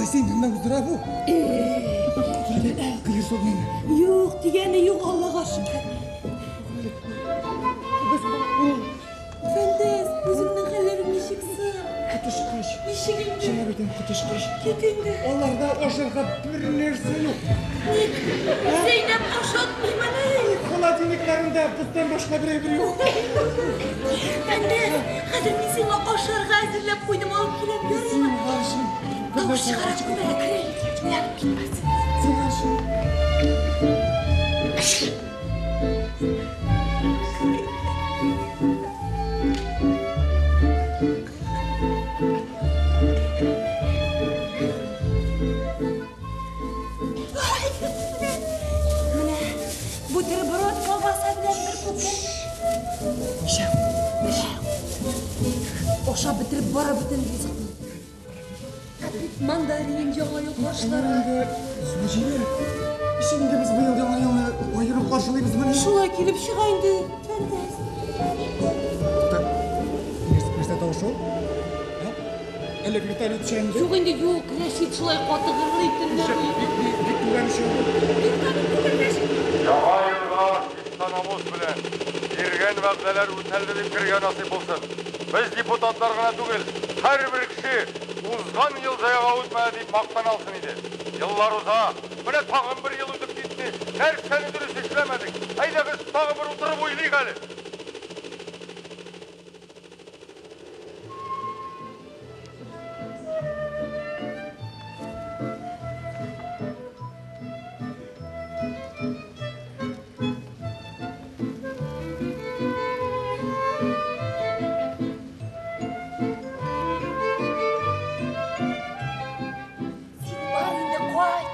Синнән дә уздыра бу. Кыер согмыймы? Юк, дигәне юк, Аллага шөкер. Без ул Фәндәс, үзеңнең хәлләрең ничек соң? Коточкыч. Ничек инде? Чынлап әйтәм, коточкыч. Кит инде. Аларда ашарга бер нәрсә юк. Ник? Зәйнәп ашатмыймыни? Холодильникларында боздан башка бер әйбер юк. Фәндәс, хәзер мин сиңа ашарга әзерләп куйдым, алып киләм, ярыймы? Зинһар өчен. Тавыш чыгара күрмә әле, кер әле. Уянып китмәсен. Зинһар өчен. Менә бутерброд колбаса белән бер күкәй. Ничәү? Бишәү. Ашап бетереп бара бөтен ризыкны. Мандарин, яңа ел ашлары. Саҗидә, ничек инде без быел яңа елны аерым каршылыйбызмыни? Шулай килеп чыга инде, Фәндәс. Тукта, нәрсә тавышы ул? Ә? Әллә вертолет төшә инде? Юк инде, юк, Рәшит шулай каты гырлый төнлә буе. Бик, бик, бик түбән төшә ул. Вертолет түгел, Рәшит. Яңа елга чиста намус белән, биргән вәгъдәләр үтәлде дип керергә насыйп булсын. Без депутатлар гына түгел, һәрбер кеше узган ел заяга үтмәде дип мактана алсын иде. Еллар уза, менә тагын бер ел үтеп китте. Нәрсәне дөрес эшләмәдек? Әйдәгез, тагын бер утырып уйлыйк әле. Син бар инде, кайт.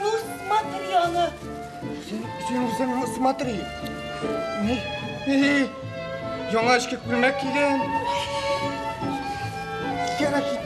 Ну, смотри аны. Син үзең смотри. Ни? Эй, яңа эчке күлмәк кигән. Кирәк.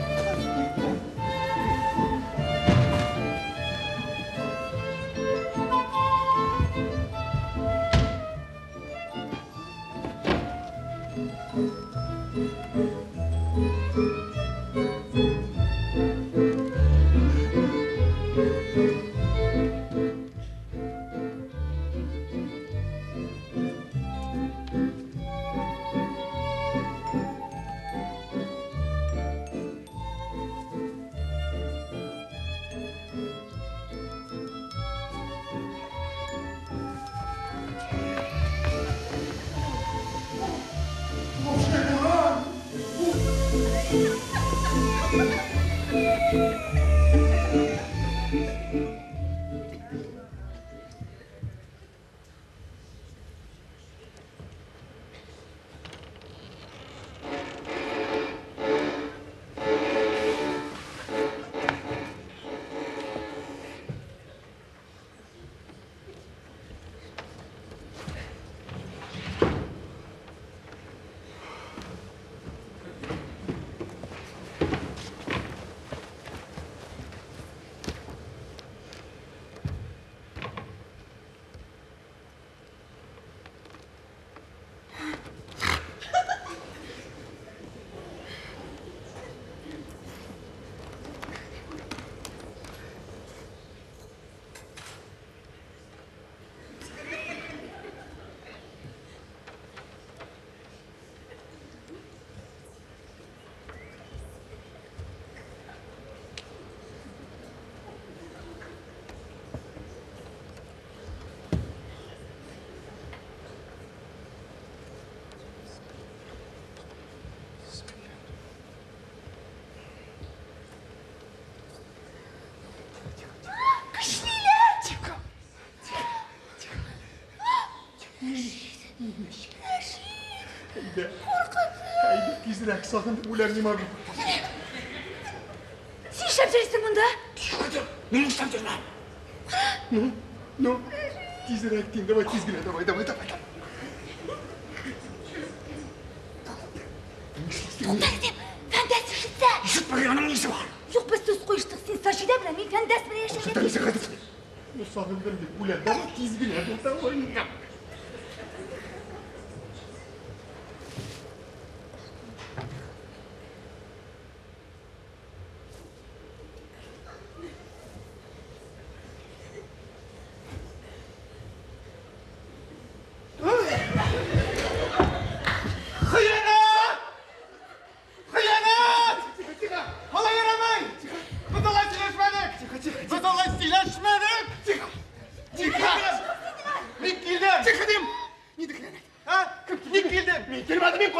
Көчлеләр! Тихо. Әйдә. Әйдә, тизрәк сагындым, үләр не могу. Син нишләп йөрисең монда? Мин нишләп йөрмәм? Ну, ну, тизрәк дим, давай тиз генә, давай, давай, давай. Тукта дим, Фәндәс ишетсә. Ишетмәгән аның нисе бар? Юк, без сүз куештык. Син Саҗидә белән, мин Фәндәс белән яшәргә тиеш. Ну, сагындым дип, үләм, давай тиз генә, давай.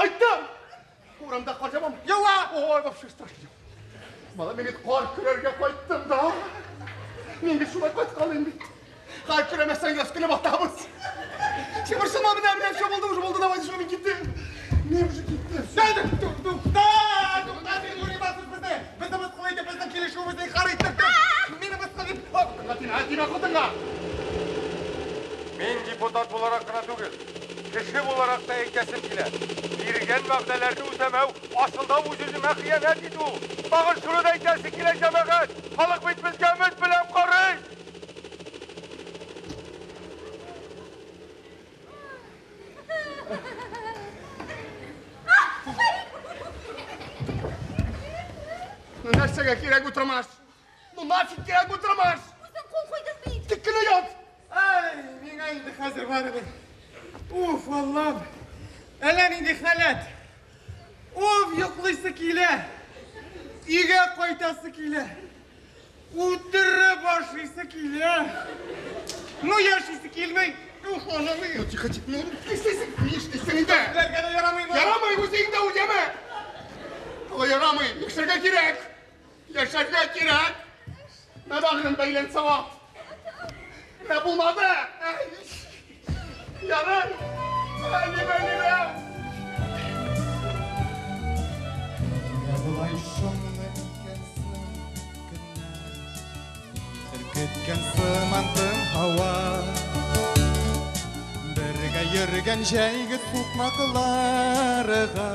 Кайттым. Урамда кар явамы? Ява! Ой, вообще страшно. Мала, мин бит кар көрәргә кайттым да. Мин бит шулай кайткан бит. Кар көрәмәсәң яз көне батабыз. Син борчылма, менә, менә, все булды, уже булды, давай, уже мин киттем. Мин уже киттем. Тукта! Тукта, син юри басып безне! Безне мыскыл итеп, безнең килешүебезне инкарь иттең. Мине мыскыл итеп... Тимә, тимә хатынга! Мин депутат буларак кына түгел, кеше буларак та әйтәсем килә. Биргән вәгъдәләрне үтәмәү асылда үз-үземә хыянәт итү. Тагын шуны да әйтәсе килә, җәмәгать, халык бит безгә өмет белән карый. Ну нәрсәгә кирәк бу тормыш? Ну нафиг кирәк бу тормыш? Үзең кул куйдың бит. Тик кенә ят! Ай, миңа инде хәзер барыбер. Уф, Аллам. Әллә нинди халәт. Уф, йоклыйсы килә. Өйгә кайтасы килә. Утырып ашыйсы килә. Ну, яшисе килми. Уф, ананы. Ну тихо, тихо, ну нишлисең? Нишлисең инде? Эшләргә дә ярамыймы? Ярамый, үзең дә үләме? Алай ярамый, яшәргә кирәк. Яшәргә кирәк. Мә бәгырем бәйлән савап. Мә булмады. Ярар. Әлибә, әлибә. Нигә болай шомлы икәнсең көннәр? Өркеткән сыман тын һава. Бергә йөргән җәйге сукмакларга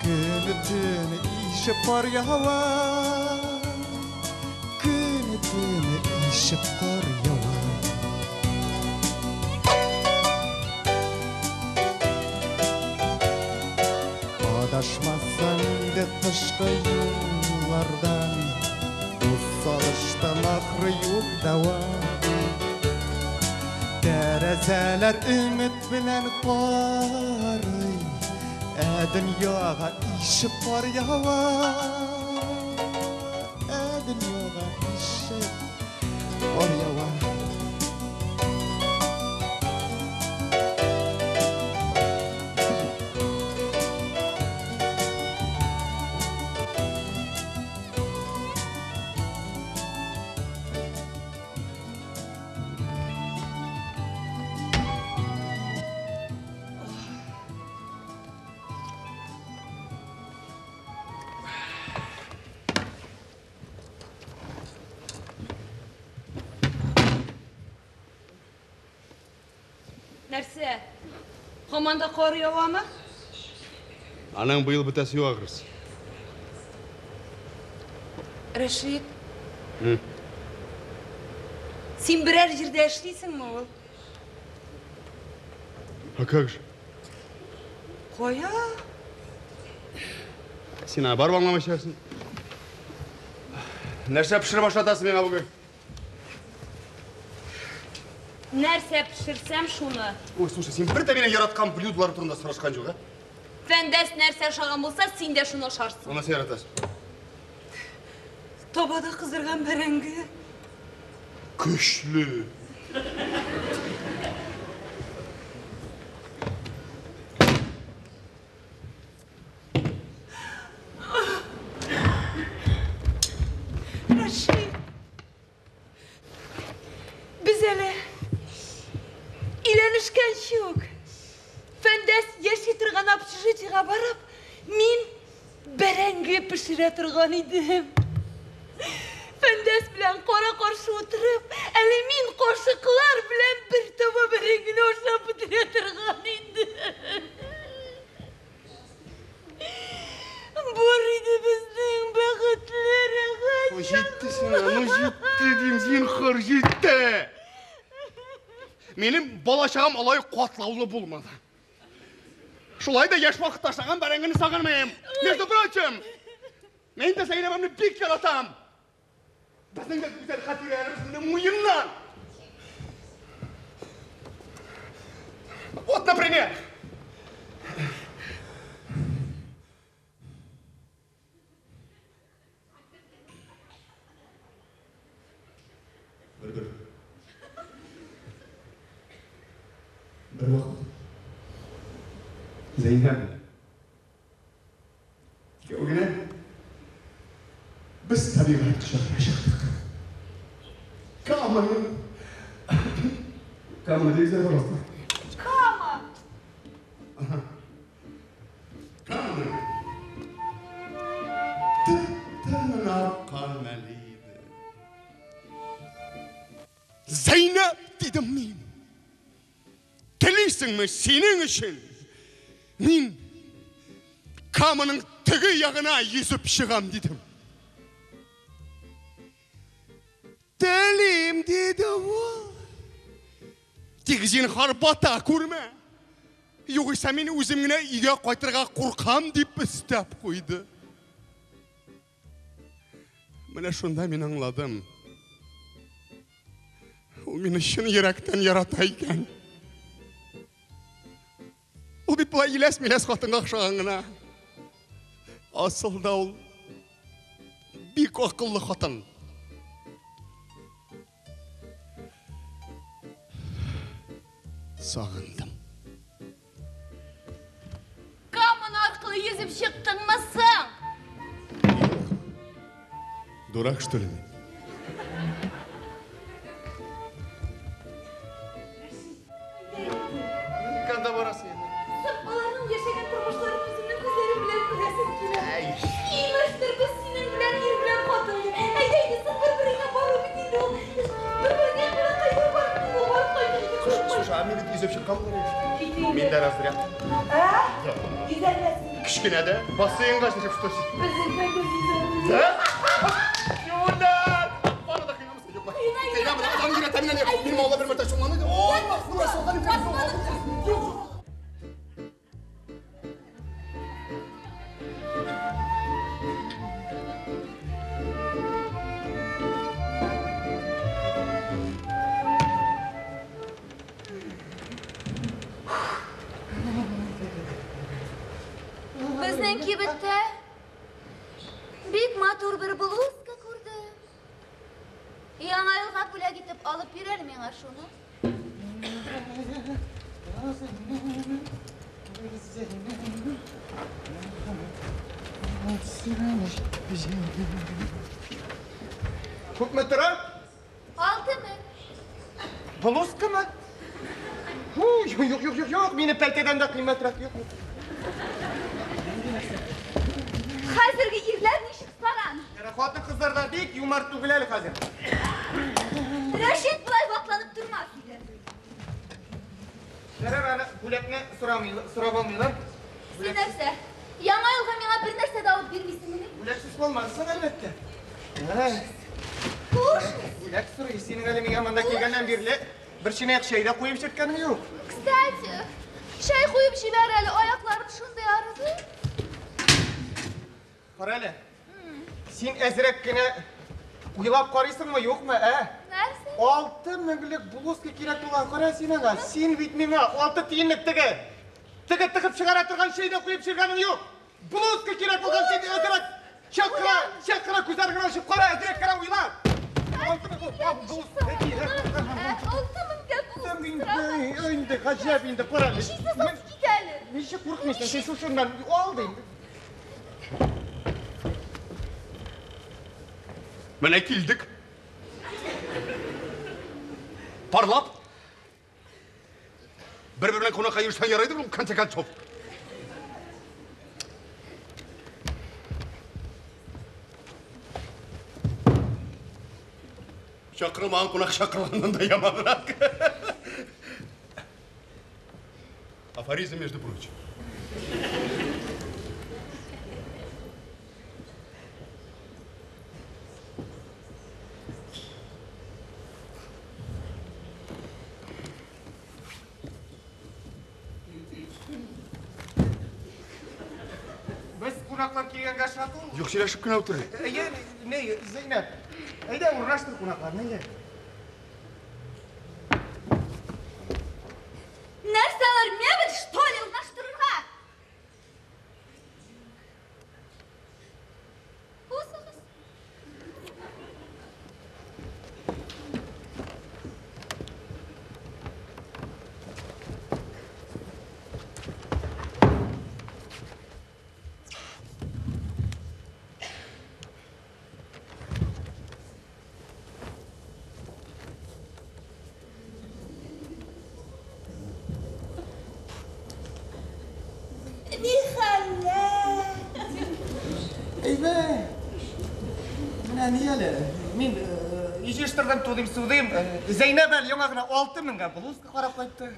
көне төне ишеп кар ява. Көне төне ишеп кар ява. Адашмасаң инде кышкы юллардан, Дус салыштан ахры юк дәва. Тәрәзәләр өмет белән карый, Ә дөньяга ишеп кар ява. Ә дөньяга ишеп кар ява. Нәрсә? Һаман да кар явамы? Аның быел бетәсе юк ахрысы. Рәшит. Син берәр җирдә эшлисеңме ул? А как же? Кая? Син аны барып аңламыйчарсың. Нәрсә пешереп ашатасың миңа бүген? Нәрсә пешерсәм шуны. Ой, слушай, син бер дә минем яраткан блюдолар турында сорашкан юк, ә? Фәндәс нәрсә ашаган булса, син дә шуны ашарсың. Аны син яратасың. Табада кыздырган бәрәңге. Көчле. Рәшит. Без әле өйләнешкәнче үк Фәндәс яши торган общежитиегә барып, мин бәрәңге пешерә торган идем. Фәндәс белән кара-каршы утырып, әле мин кашыклар белән бер таба бәрәңгене ашап бетерә торган идем. Бар иде безнең бәхетле рәхәт. Ну җитте сиңа, ну җитте дим, зинһар җитте. Минем балачагым алай катлаулы булмады. Шулай да яшь вакытта ашаган бәрәңгене сагынмыйм. Между прочим, мин дә Зәйнәбемне бик яратам. Безнең дә гүзәл хатирәләребез минем муеннан. Вот, например. Бер бер вакыт Зәйнәб белән Икәү генә. Без табигать кочагына чыктык. Каманың Кама дигезләр пожалуйста. Кама! Ага. Каманың тып-тын аккан мәле иде. Зәйнәп, дидем мин. Телисеңме, синең өчен мин Каманың теге ягына йөзеп чыгам, дидем. Телим, диде ул. Тик зинһар бата күрмә. Югыйсә мин үзем генә өйгә кайтырга куркам, дип өстәп куйды. Менә шунда мин аңладым. Ул мине чын йөрәктән ярата икән. Ул бит болай иләс-миләс хатынга охшаган гына. Асылда ул бик акыллы хатын. Сагындым. Каманы аркылы йөзеп чыктыңмы соң? Дурак, что ли? Канда барасы инде? Соң аларның яшәгән тормышларын үземнең күзләрем белән күрәсем килә. Имештер, без синең белән ир белән хатын дип. Әйдә инде, соң бер-береңә бару бит инде ул. Бер-береңә кунакка йөрү бар бит инде ул, барып кайту инде, күреп кайту. Слушай, а мин бит йөзеп чыккан булыр идем. Кит Мин дә разряд. Ә? Йөзәлмәсен. Кечкенә дә бассейнга чыгып что син? Без иртән йөзәбез. Да? Юләр! Бары да кыйнамыйсың, юкмы? Кыйнамын, аны өйрәтәм мин әле. Минем авылда бер мәртәбә чумган иде. Ой, Юк, юк. Безнең кибеттә бик матур бер блузка күрдем. Яңа елга бүләк итеп алып бир әле миңа шуны. Күпме тора? 6000. Блузкамы? Юк, юк, юк, юк, юк, минем пәлтәдән дә кыйммәтрәк, юк, юк. Хәзерге ирләр ничек саран. Хатын-кызлар да бик юмарт түгел әле хәзер. Рәшит болай вакланып тормас иде. Ярар, аны бүләкне сорамый, сорап алмыйлар. Син нәрсә? Яңа елга миңа бер нәрсә дә алып бирмисеңмени? Бүләксез булмасын, әлбәттә. Хуш. Бүләк сорый. Синең әле миңа монда килгәннән бирле бер чынаяк чәй дә куеп эчерткәнең юк. Кстати, чәй куеп җибәр әле, аякларым шундый арыды. Кара әле. Син әзрәк кенә уйлап карыйсыңмы, юкмы, ә? Нәрсә? 6000лек блузка кирәк булган, кара син аңа. Син бит миңа 6 тиенлек теге. Теге тыгып чыгара торган чәй дә куеп чыгарганың юк. Блузка кирәк булган, син әзрәк чакыра, чакыра күзләреңне генә ачып кара, әзрәк кенә уйла. 6000 блузка кирәк. 6000гә блузка. Инде гаҗәп инде, кара әле. Ничек сатып кит әле? Ничек куркмыйсың? Син шушыннан ал дим. Менә килдек. Парлап. Бер-бер белән кунакка йөрсәң ярыйдыр ул, в конце концов. Чакырылмаган кунак чакырылганнан да яманрак. Афоризм, между прочим. Без кунаклар килгәнгә шат ул. Юк, сөйләшеп кенә утырыйк. Әйе, не, Зәйнәп. Әйдә, урнаштыр кунакларны, әйдә. Нәрсә алар, мебель, что ли, урнаштырырга? Узыгыз. Әйбәт. Менә ни әле? Мин җыештырдым, тудым, судым. Зәйнәб әле яңа гына 6000-гә блузка карап кайтты.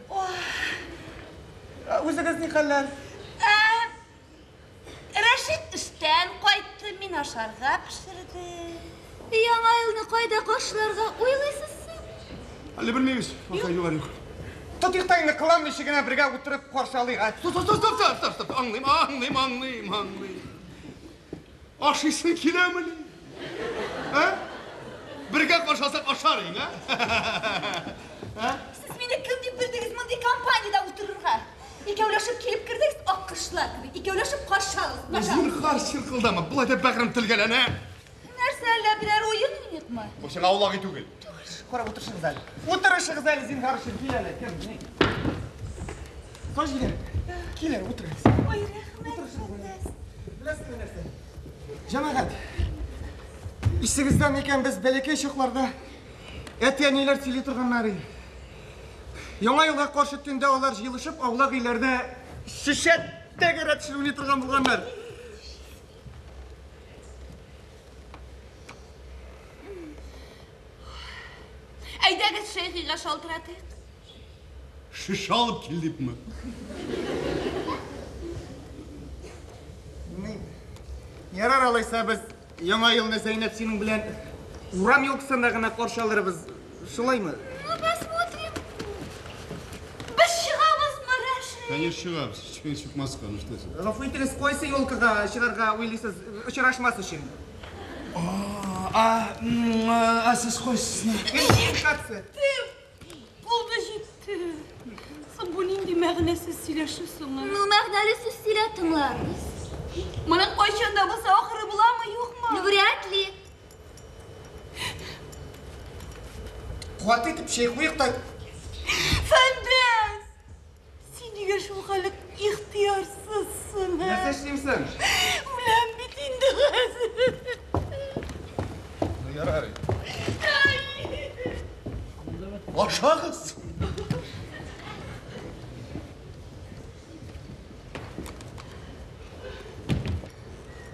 Үзегез ни хәлләр? Рәшит эштән кайтты, мин ашарга пешердем. Яңа елны кайда каршыларга уйлыйсыз соң? Әле белмибез. Пока юлар юк. Тотыйк та инде кыланмыйча гына бергә утырып каршы алыйк. Стоп, стоп, стоп, стоп, стоп, стоп. Аңлыйм, аңлыйм, аңлыйм, аңлыйм. Ашыйсың киләмени? Ә? Бергә каршы алсак ашар идең, ә? Сез мине кем дип белдегез мондый компаниядә утырырга? Икәүләшеп килеп кердегез, аккошлар кебек. Икәүләшеп каршы алыгыз, пожалуйста. Зинһар чыркылдама, болай да бәгырем телгәләнә. Нәрсә, әллә берәр уен уйныйкмы? Бу сиңа аулак өй түгел. Карап утырышыгыз әле. Утырышыгыз әле, зинһар өчен, кил әле, кем, ни? Саҗидә, кил әле, утырыгыз. Ой, рәхмәт. Утырышыгыз әле. Беләсезме нәрсә? Җәмәгать, исегездә микән без бәләкәй чакларда әти-әниләр сөйли торганнар иде. Яңа елга каршы төндә алар җыелышып аулак өйләрдә шешә тәгәрәтешеп уйный торган булганнар. Әйдәгез Шәйхигә шалтыратыйк. Шешә алып кил дипме? Ни? Ярар алайса без Яңа елны Зәйнәб синең белән урам елкысында гына каршы алырбыз. Шулаймы? Ну, посмотрим. Без чыгабызмы, Рәшит? Конечно, чыгабыз. Чего чыкмаска, ну что син? Гафу итегез, кайсы елкага чыгарга уйлыйсыз очрашмас өчен? А сез кайсысына? Инфекция. Булды җитте. Соң бу нинди мәгънәсез сөйләшү соң? ә? Ну, мәгънәле сүз сөйлә, тыңларбыз. Моның кайчан да булса ахыры буламы, юкмы? Ну, вряд ли. Каты итеп чәй куйык та. Фәндәс! Син нигә шул хәле ихтыярсызсың, ә? Нәрсә эшлим соң? Үләм бит инде хәзер. Ну, ярар. Ашагыз.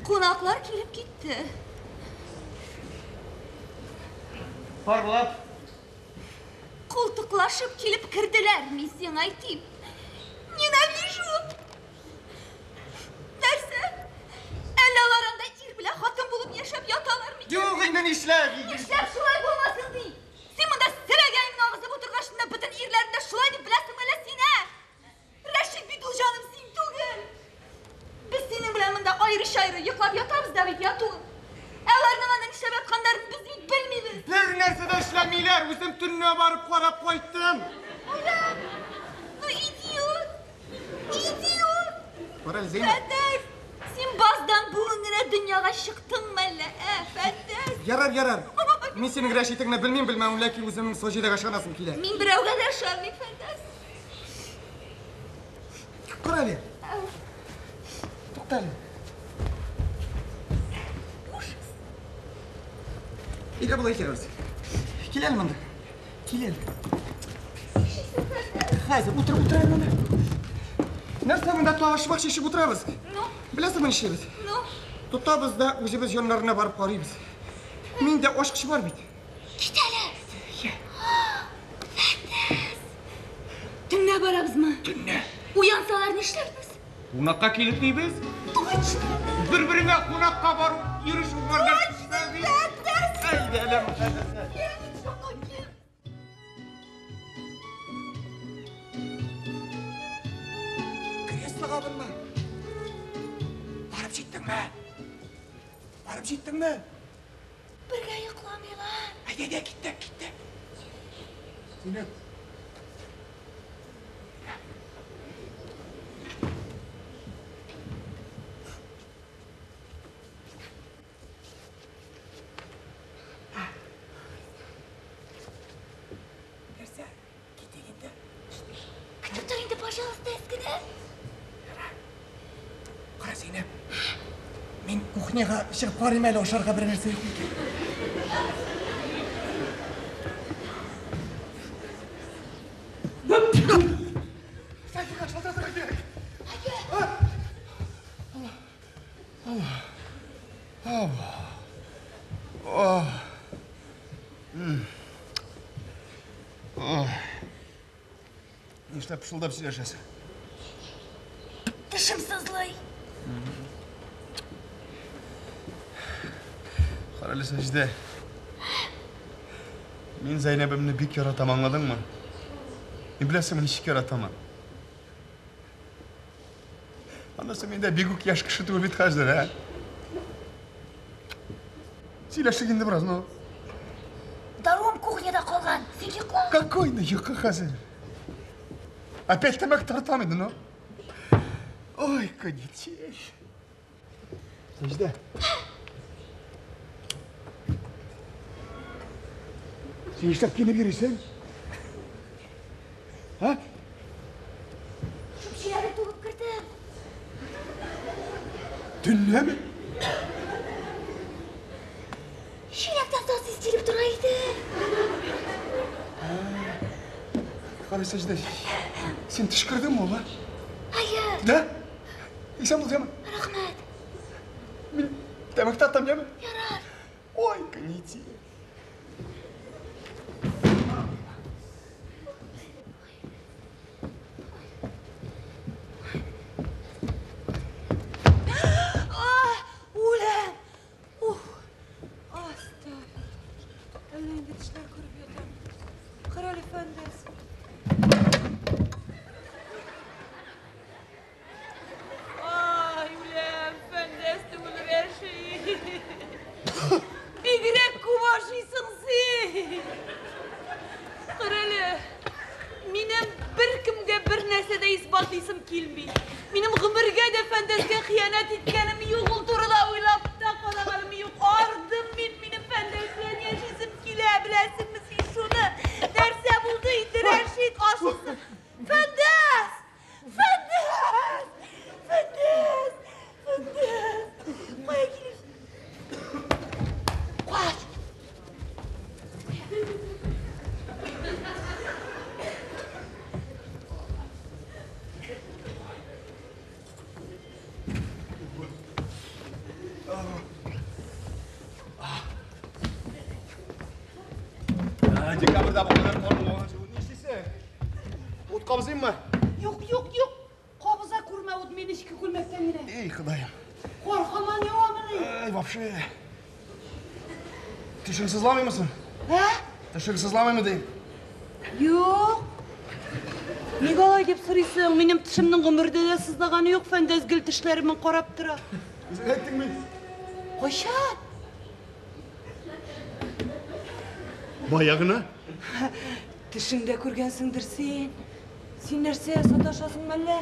Кунаклар килеп китте. Парлап. Култыклашып килеп керделәр, мин сиңа әйтим. Ненавижу! Нәрсә? Әллә алар анда ир белән хатын булып яшәп яталар микән? Юк, инде нишләп? Нишләп шулай булмасын ди? Син монда селәгәеңне агызып утыргач, шунда бөтен ирләрне дә шулай дип беләсеңме әллә син, ә? Рәшит бит ул җаным, син түгел. Без синең белән монда аеры-чайры йоклап ятабыз да бит ятуын. Ә аларның анда нишләп ятканнарын без бит белмибез. Бер нәрсә дә эшләмиләр, үзем төнлә барып карап кайттым. Уйла! Ну, идиот! Идиот! Кара әле, Зәйнәб. Фәндәс! Син баздан бүген генә дөньяга чыктыңмы әллә, ә, Фәндәс? Ярар, ярар. Мин синең Рәшитеңне белмим, белмәвен, ләкин үземнең Саҗидәгә ышанасым килә. Мин берәүгә дә ышанмыйм, Фәндәс. Кара әле. Тукта әле. Әйдә болай итәрбез. Кил әле монда. Кил әле. Хәзер утыр, утыр әле монда. Нәрсә монда табышмак чишеп утырабыз? Ну, Беләсеңме нишлибез? ну, Тотабыз да үзебез яннарына барып карыйбыз. Миндә ачкыч бар бит. кит әле. Фәндәс! Төнлә барабызмы? Төнлә. Уянсалар нишләрбез? Кунакка килеп дибез. Точно! Бер-береңә кунакка бару йөреш бар. Точно, Фәндәс! Әйдә әле. Я Креслога абынма. Барып җиттеңме? Барып җиттеңме? Бергә йокламыйлар. Әйдә, әйдә, киттек, киттек. Зәйнәб. Нәрсә? Китик инде. Көтеп тор инде, пожалуйста, әз генә. Кара, Зәйнәб. Мин кухняга чыгып карыйм әле, ашарга бер нәрсә юк микән? Сәйфига, шалтыратырга кирәк. Нишләп пышылдап сөйләшәсең? Тешем сызлый. Карале, Саҗидә. Мин Зәйнәбемне бик яратам, аңладыңмы? Мин беләсеңме, ничек яратам? Анысы мин дә бик үк яшь кеше түгел бит хәзер, ә? Сөйләшик инде бераз, ну. Даруым кухняда калган. Син йокла. Какой инде йокы хәзер? Опять тәмәке тартам инде, ну. Ой, канитель. Саҗидә. Син нишләп киенеп йөрисең? А? Чүп чиләген түгеп кердем. Төнләме? Чиләктән саз ис килеп тора иде. Кара, Саҗидә, син төчкердеңме ул, а? Әйе. Да? Исән бул, яме. Рәхмәт. Мин тәмәке тартам, яме. Ярар. Ой, канитель. Үләм! Ух! Астагфирулла. Әллә инде төшләр күреп ятам. Карале, Фәндәс. Ай, үләм, Фәндәс түгел, Рәшит. Бигрәк күп ашыйсың син. Карале, минем беркемгә бер нәрсә дә исбатлыйсым килми. Минем гомергә дә Фәндәскә хыянәт иткәнем юк, ул турыда уйлап та караганым юк. Ардым мин, минем Фәндәс белән яшисем килә, беләсеңме син шуны? Нәрсә булды инде, Рәшит, ашыйсың. Фәндәс! Фәндәс! Фәндәс! Фәндәс! Кая килеп? Кач! Декабрьдә бу кадәр кар булмаган. Нишлисең? Ут кабызыйммы? Юк, юк, юк. Кабыза күрмә ут, мин эчке күлмәктән генә. Эй, Ходаем. Кар һаман явамыни? Эй, вообще. Тешең сызламыймы соң? Ә? Тешең сызламыймы дим? Юк. Ник алай дип сорыйсың? Минем тешемнең гомердә дә сызлаганы юк, Фәндәс гел тешләремә карап тора. Үзең әйттең бит. Кайчан? Бая гына. Төшеңдә күргәнсеңдер син. Син нәрсә, саташасыңмы әллә?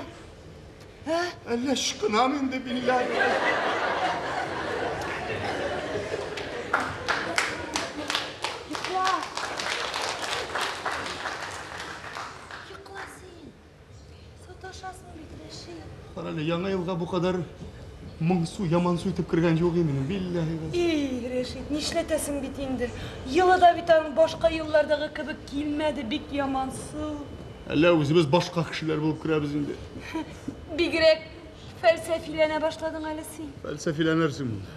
Ә? Әллә ычкынам инде, билләһи. Йокла. Йокла син. Саташасың бит, Рәшит. Карале, яңа елга бу кадәр моңсу, ямансу итеп кергән юк иде минем, билләһи. Эй, Рәшит, нишләтәсең бит инде? Елы да бит аның башка еллардагы кебек килмәде, бик ямансу. Әллә үзебез башка кешеләр булып керәбез инде. Бигрәк фәлсәфиләнә башладың әле син. Фәлсәфиләнерсең монда.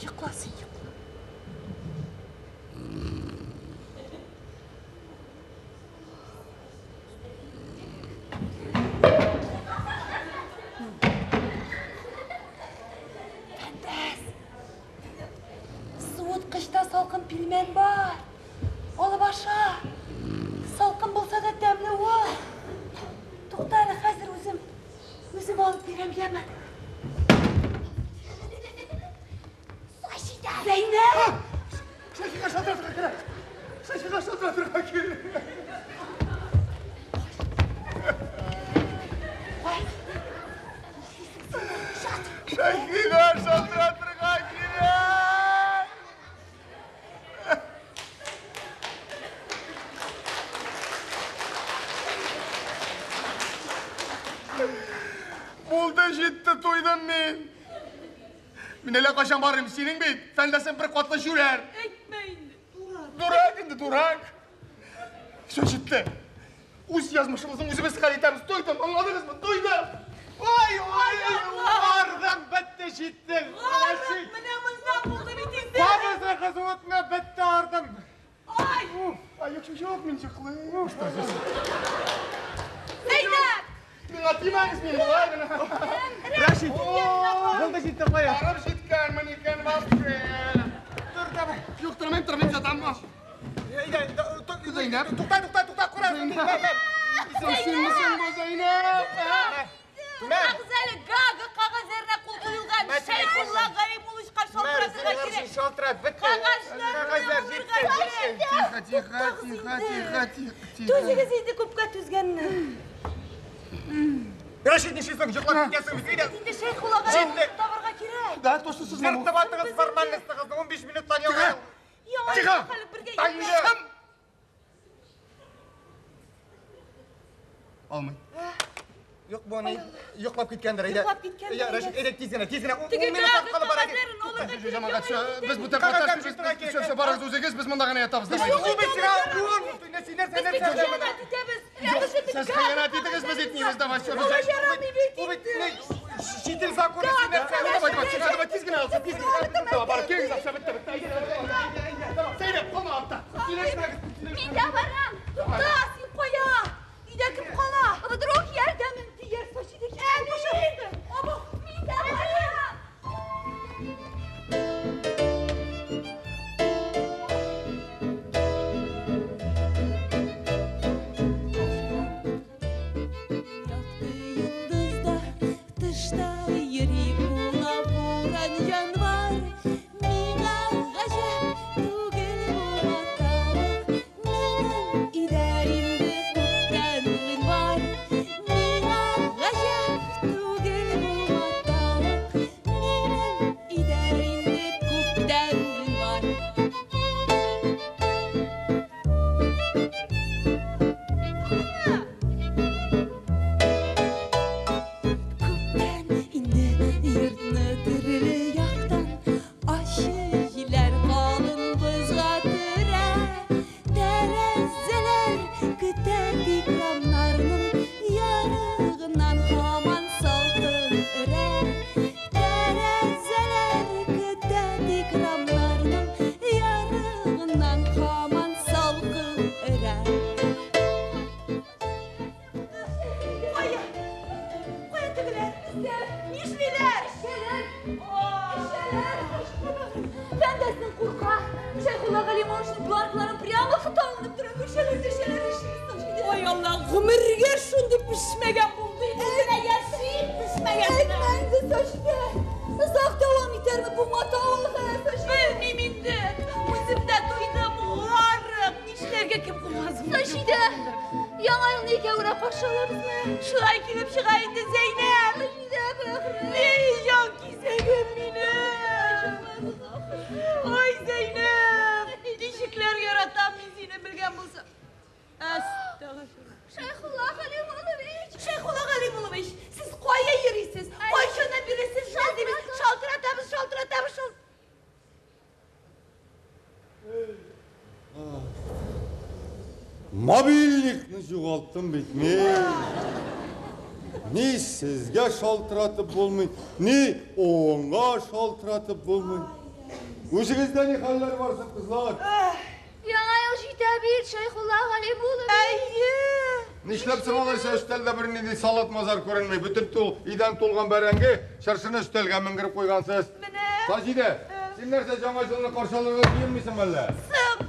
Йокла син, йокла. Фәндәс! Суыткычта салкын пилмән бар. Алып аша. Салкын булса да тәмле ул. Тукта әле, хәзер үзем, үзем алып бирәм, яме. Саҗидә! Зәйнәп! Шәйхигә шалтыратырга кирәк. Шәйхигә шалтыратырга кирәк. Шәйхигә шалтыратырга кирәк. Булды, җитте, туйдым мин. Мин әллә кайчан барыйм, синең бит Фәндәсең бер катлы җүләр. Әйтмә инде, дурак. Дурак инде, дурак. Все, җитте. Үз язмышыбызны үзебез хәл итәбез. Туйдым, аңладыгызмы? Туйдым. Ай, ай, ай, ардым, бетте, җитте. Гарык, менә моннан булды бит инде. Кабызыгыз утны, бетте ардым. Ай! Ай, юк, юк, мин йоклыйм. Зәйнәп! Миңа тимәгез, мин болай гына. Рәшит, булды җитте кая? Барып җиткәнмен икән, вообще. Тор давай. Юк, тормыйм, тормыйм, ятам. Әйдә, Зәйнәп. Тукта, тукта, тукта, кара. Син бу, Зәйнәп? Туктагыз әле, Гага кәгазьләренә кул куелган. Шәйхулла Галимулловичка шалтыратырга кирәк. Шалтырат, бетте. Кәгазьләр Кәгазьләр җитте, җитте. Тихо, тихо, тихо, тихо, тихо, тихо. Түзегез инде күпкә түзгәнне. Рәшит, нишлисең? Йоклап китәсең бит, әйдә. Инде Шәйхулла Җитте. Галимулловичны табарга кирәк. Да, то, что сез Жыртып аттыгыз формальностьыгызны, 15 минуттан яңа. Яңа Тихо! хәле бергә Таңшым! Алмый. Юк, бу ни йоклап киткәндер, әйдә. Йоклап киткәндер, Әйдә, әйдә. Рәшит, әйдә, тиз генә, тиз генә. Ун Теге минут Гага калып бара. кәгазьләрен алырга кирәк. Җәмәгать, Яңа без ел бүтән Кәгазьләр катнашмыйбыз. җитте, Все, все, барыгыз үзегез, без монда гына ятабыз. Давай. Ул бит сиңа ун, нәрсә, Без нәрсә, бит нәрсә. хыянәт итәбез. Без бит Сез Гага хыянәт итегез, без итмибез. Давай, все, без. Алай ярамый бит Ул бит инде. ни, чит ил законы син нәрсә. Давай, давай, все, давай, тиз генә алсын, тиз генә. Давай, барып килегез, все, бетте, бетте. Әйдә, әйдә, әйдә. Давай, Зәйнәп, калма артта. Сөйләшмәгез. Мин дә барам. Тукта, син кая? Өйдә кем кала? Вдруг ярдәмем тияр, Саҗидә. Әле. Абу, Мин дә барам. Якты йолдызда тышта йөри улап буран җанвар. Миңа гаҗәп түгел бу маталык. Минем өйдә инде күптән гыйнвар. Миңа гаҗәп түгел бу маталык. Минем өйдә инде күптән гыйнвар. Күптән инде йортны төрле яктан ачы җилләр калын бозга төрә. Тәрәзәләр көтә тик рамнарның ярыгыннан һаман салкын өрә. Тәрәзәләр көтә тик рамнарның ярыгыннан һаман салкын өрә. Кая? Кая тегеләр? Нишлиләр? Эчәләр. Эчәләр. Бәндәсенең курка. Шәйхулла Галимовичның бланкларын прямо хата алынып тора. Эчәләр, эчәләр, эчәләр. Ой, Алла, гомергә шундый пешмәгән булды. Үзенә яши пешмәгән. Әйтмә инде, Саҗидә. Озак дәвам итәрме бу матавык, Саҗидә? Белмим инде. Үзем дә туйдым, гарык. Нишләргә кем кулмас? Саҗидә, яңа елны икәүгә каршы алабызмы? Шулай килеп чыга инде Зәйнәп. Саҗидә, бәгърем. Эй, җан кисәгем минем. Ой, Зәйнәп. Ничекләр яратам мин сине белгән булсам. Әстәгъфирулла. Шәйхулла Галимуллович. Шәйхулла Галимуллович, сез кая йөрисез? Кайчаннан бирле сез шалтырабыз, шалтыратабыз, шалтыратабыз, шал. Мобильникны югалттым бит мин. Ни сезгә шалтыратып булмый, ни оңа шалтыратып булмый. Үзегездә ни хәлләр бар соң, кызлар? Яңа ел җитә бит, Шәйхулла Галимуллович. Әйе. Нишләп соң алайса өстәлдә бернинди салат мазар күренми? Бөтен тул, идән тулган бәрәңге, чыршыны өстәлгә менгереп куйгансыз. Менә. Саҗидә, син нәрсә яңа елны каршы алырга җыенмыйсың әллә? Соң,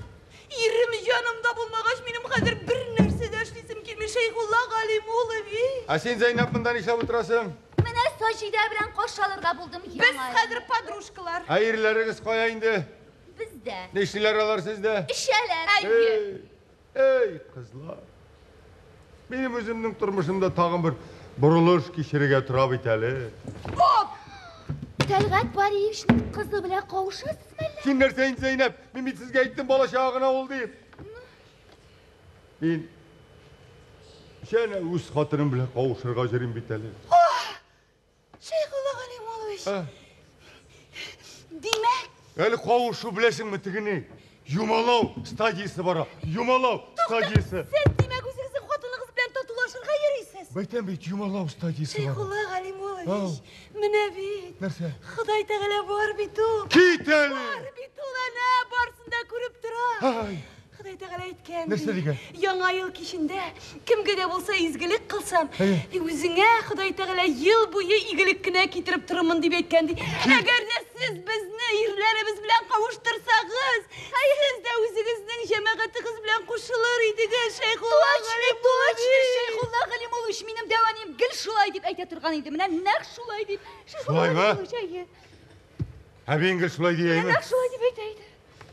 ирем җанымда булмагач, минем хәзер бер нәрсә дә эшлисем килми, Шәйхулла Галимуллович. Ә син Зәйнәп монда нишләп утырасың? Менә Саҗидә белән каршы алырга булдым Без яңа елны. хәзер подружкалар. Ә ирләрегез кая инде? Бездә. Нишлиләр алар сездә? Эчәләр. Әйе. Эй, эй, кызлар. Минем үземнең тормышымда тагын бер борылыш кичерергә тора бит әле. Оп! Тәлгать Бариевичның кызы белән кавышасызмы әллә? Син нәрсә инде, Зәйнәп? Мин бит сезгә әйттем, бала чага гына ул дип. Мин җәнә үз хатыным белән кавышырга йөрим бит әле. Шәйхулла Галимуллович. Ә? Димәк, Әле кавышу беләсеңме тегене? Юмалау стадиясе бара. Юмалау стадиясе. сез димәк үзегезнең хатыныгыз белән татулашырга йөрисез. Әйтәм бит, юмалау стадиясе бара. Шәйхулла Галимуллович. Галимуллович, менә бит. Нәрсә? Ходай Тәгалә бар бит ул. Кит әле! Бар бит ул, әнә, барсын да күреп тора. Ай! Ходай Тәгалә әйткән. Нәрсә дигән? Яңа ел кичендә кемгә дә булса изгелек кылсам, Әйе. үзеңә Ходай Тәгалә ел буе игелек кенә китереп торырмын дип әйткән ди. Әгәр дә сез безне ирләребез белән кавыштырсагыз, сез дә үзегезнең җәмәгатегез белән кушылыр идегез, Шәйхулла Точно, Шәйхулла Галимуллович, минем дәү әнием гел шулай дип әйтә торган иде. Менә нәкъ шулай дип. Шәйхулла Шулаймы? Галимуллович, әйе. Әбиең гел шулай дия Менә нәкъ шулай дип әйтә иде.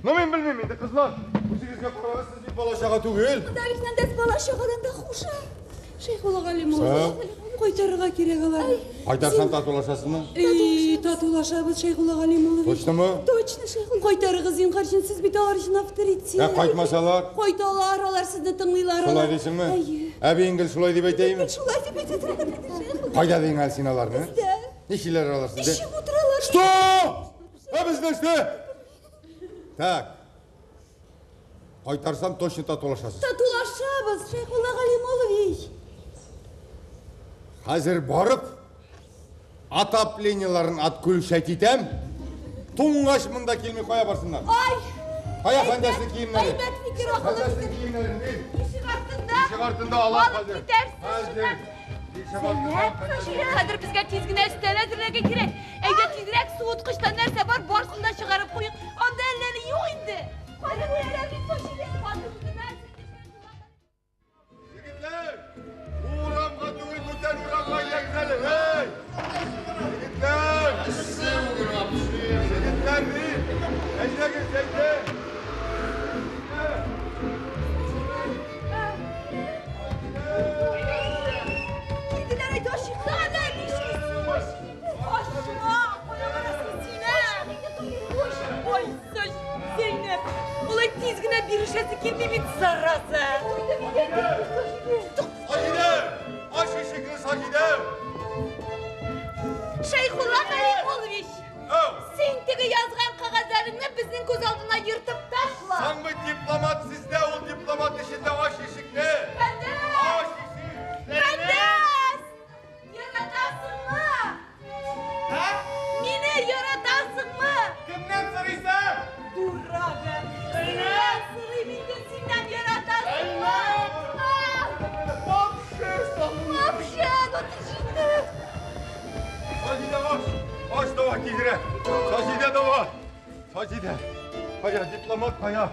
Ну мин белмим инде, кызлар. Үзегезгә карагыз, сез бит бала-чага түгел. Монда бит Фәндәс бала-чагадан да хуша. Шәйхулла Галимуллович, кайтарырга кирәк аларны. Кайтарсаң татулашасызмы? Эй, татулашабыз, Шәйхулла Галимуллович. Точномы? Точно, Шәйхулла. Кайтарыгыз, зинһар өчен, сез бит алар өчен авторитет. Ә кайтмасалар? Кайталар, алар сезне тыңлыйлар. Шулай алар. дисеңме? Әйе. Әбиең гел шулай дип әйтәйме? Шулай дип әйтә торган иде, Шәйхулла. Кайда диң әле син аларны? Бездә. Нишлиләр алар сездә? Эчеп утыралар. Что? Ә без нәрсә? Так. Кайтарсам точно татулашасыз. Татулашабыз, Шәйхулла Галимуллович. Хәзер барып отоплениеларын отключать итәм. Туңгач монда килми кая барсыннар? Ай! Кая Фәндәснең киемнәре? Әйбәт фикер, акыллы Фәндәснең фикер. киемнәрен бир. Ишек артында. Ишек артында алам Алып хәзер. китәрсез Хәзер. шуннан. Ишек артында. Хәзер безгә тиз генә өстәл әзерләргә кирәк. Әйдә тизрәк суыткычта нәрсә бар, барысын да чыгарып куйык. Анда әллә ни юк инде. Кайда куялар бит Саҗидә? Егетләр! Урамга түгел, бүтән урамга әйдәгез әле. Эй! Егетләр! Егетләр, ни? Әйдәгез, әйдә! Килделәр әйдә, ашыйк. Ана нишлисең? Ашма, кая барасың син, ә? Ой, Саҗ, Зәйнәп, улай тиз генә бирешәсе килми бит, зараза. Саҗидә! Ач ишекне, Саҗидә! Шәйхулла Галимуллович, Әу! син теге язган кәгазьләреңне безнең күз алдына ертып ташла. Саңмы дипломат сездә, ул дипломат эшендә ач ишекне! Фәндәс! Ач ишек! Фәндәс! Яратасыңмы? Мине яратасыңмы? Кемнән сорыйсың? Дурак! Синнән сорыйм инде, синнән яратасыңмы? Вообще, Вообще, ну ты җитте. Саҗидә, ач! Ач давай тизрәк! Саҗидә, давай! Саҗидә! Кая, дипломат кая?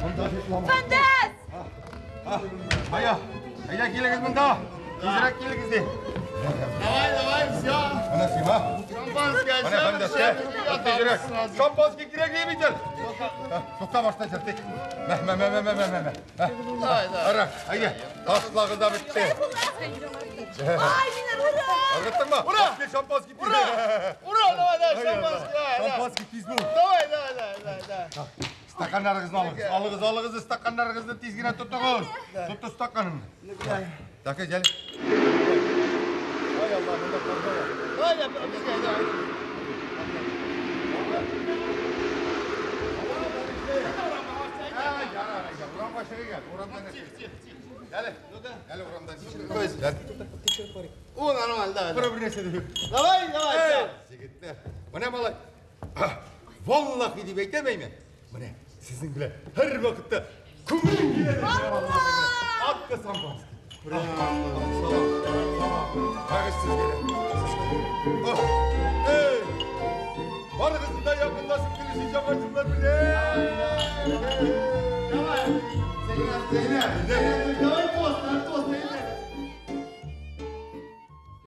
Монда дипломат. Фәндәс! Кая? Әйдә килегез монда! Тизрәк килегез ди. Давай, давай, все. Менә сиңа. Шампанское, Менә Фәндәскә. Тизрәк. Шампанский кирәк бит әле. Тукта башта җыртык. Мә, мә, мә, мә, мә, мә, мә. Давай, давай. Ара, әйдә. Ташлагыз да бетте. Ай, мине ура! Ыргыттыңмы? Ура! Шампанский тиз. Ура! Ура, давай, давай, шампанское, давай, давай. Шампанский тиз бул. Давай, давай, давай, давай, давай. Стаканнарыгызны алыгыз. Алыгыз, алыгыз, стаканнарыгызны тиз генә тотыгыз. Тотты стаканыңны. Так, әҗәл. Ай Алла, монда карга бар. Давай, давай, безгә, давай. Ай, ярар, әйдә, урамга чыгыйк әле, урамдан. Әле, әле урамдан чыгыйк. О, нормально, давай. Бер бер нәрсә дә юк. Давай, давай, все. Егетләр, менә малай. Валлахи дип әйтәм әйме. Менә сезнең белән һәр вакытта күңелем килә. Атка шампанский. Хагыз сезгә дә. Эй! Барыгызны да якынлашып килүче яңа еллар белән. Давай. Зәйнәп, Зәйнәп, Зәйнәп, давай.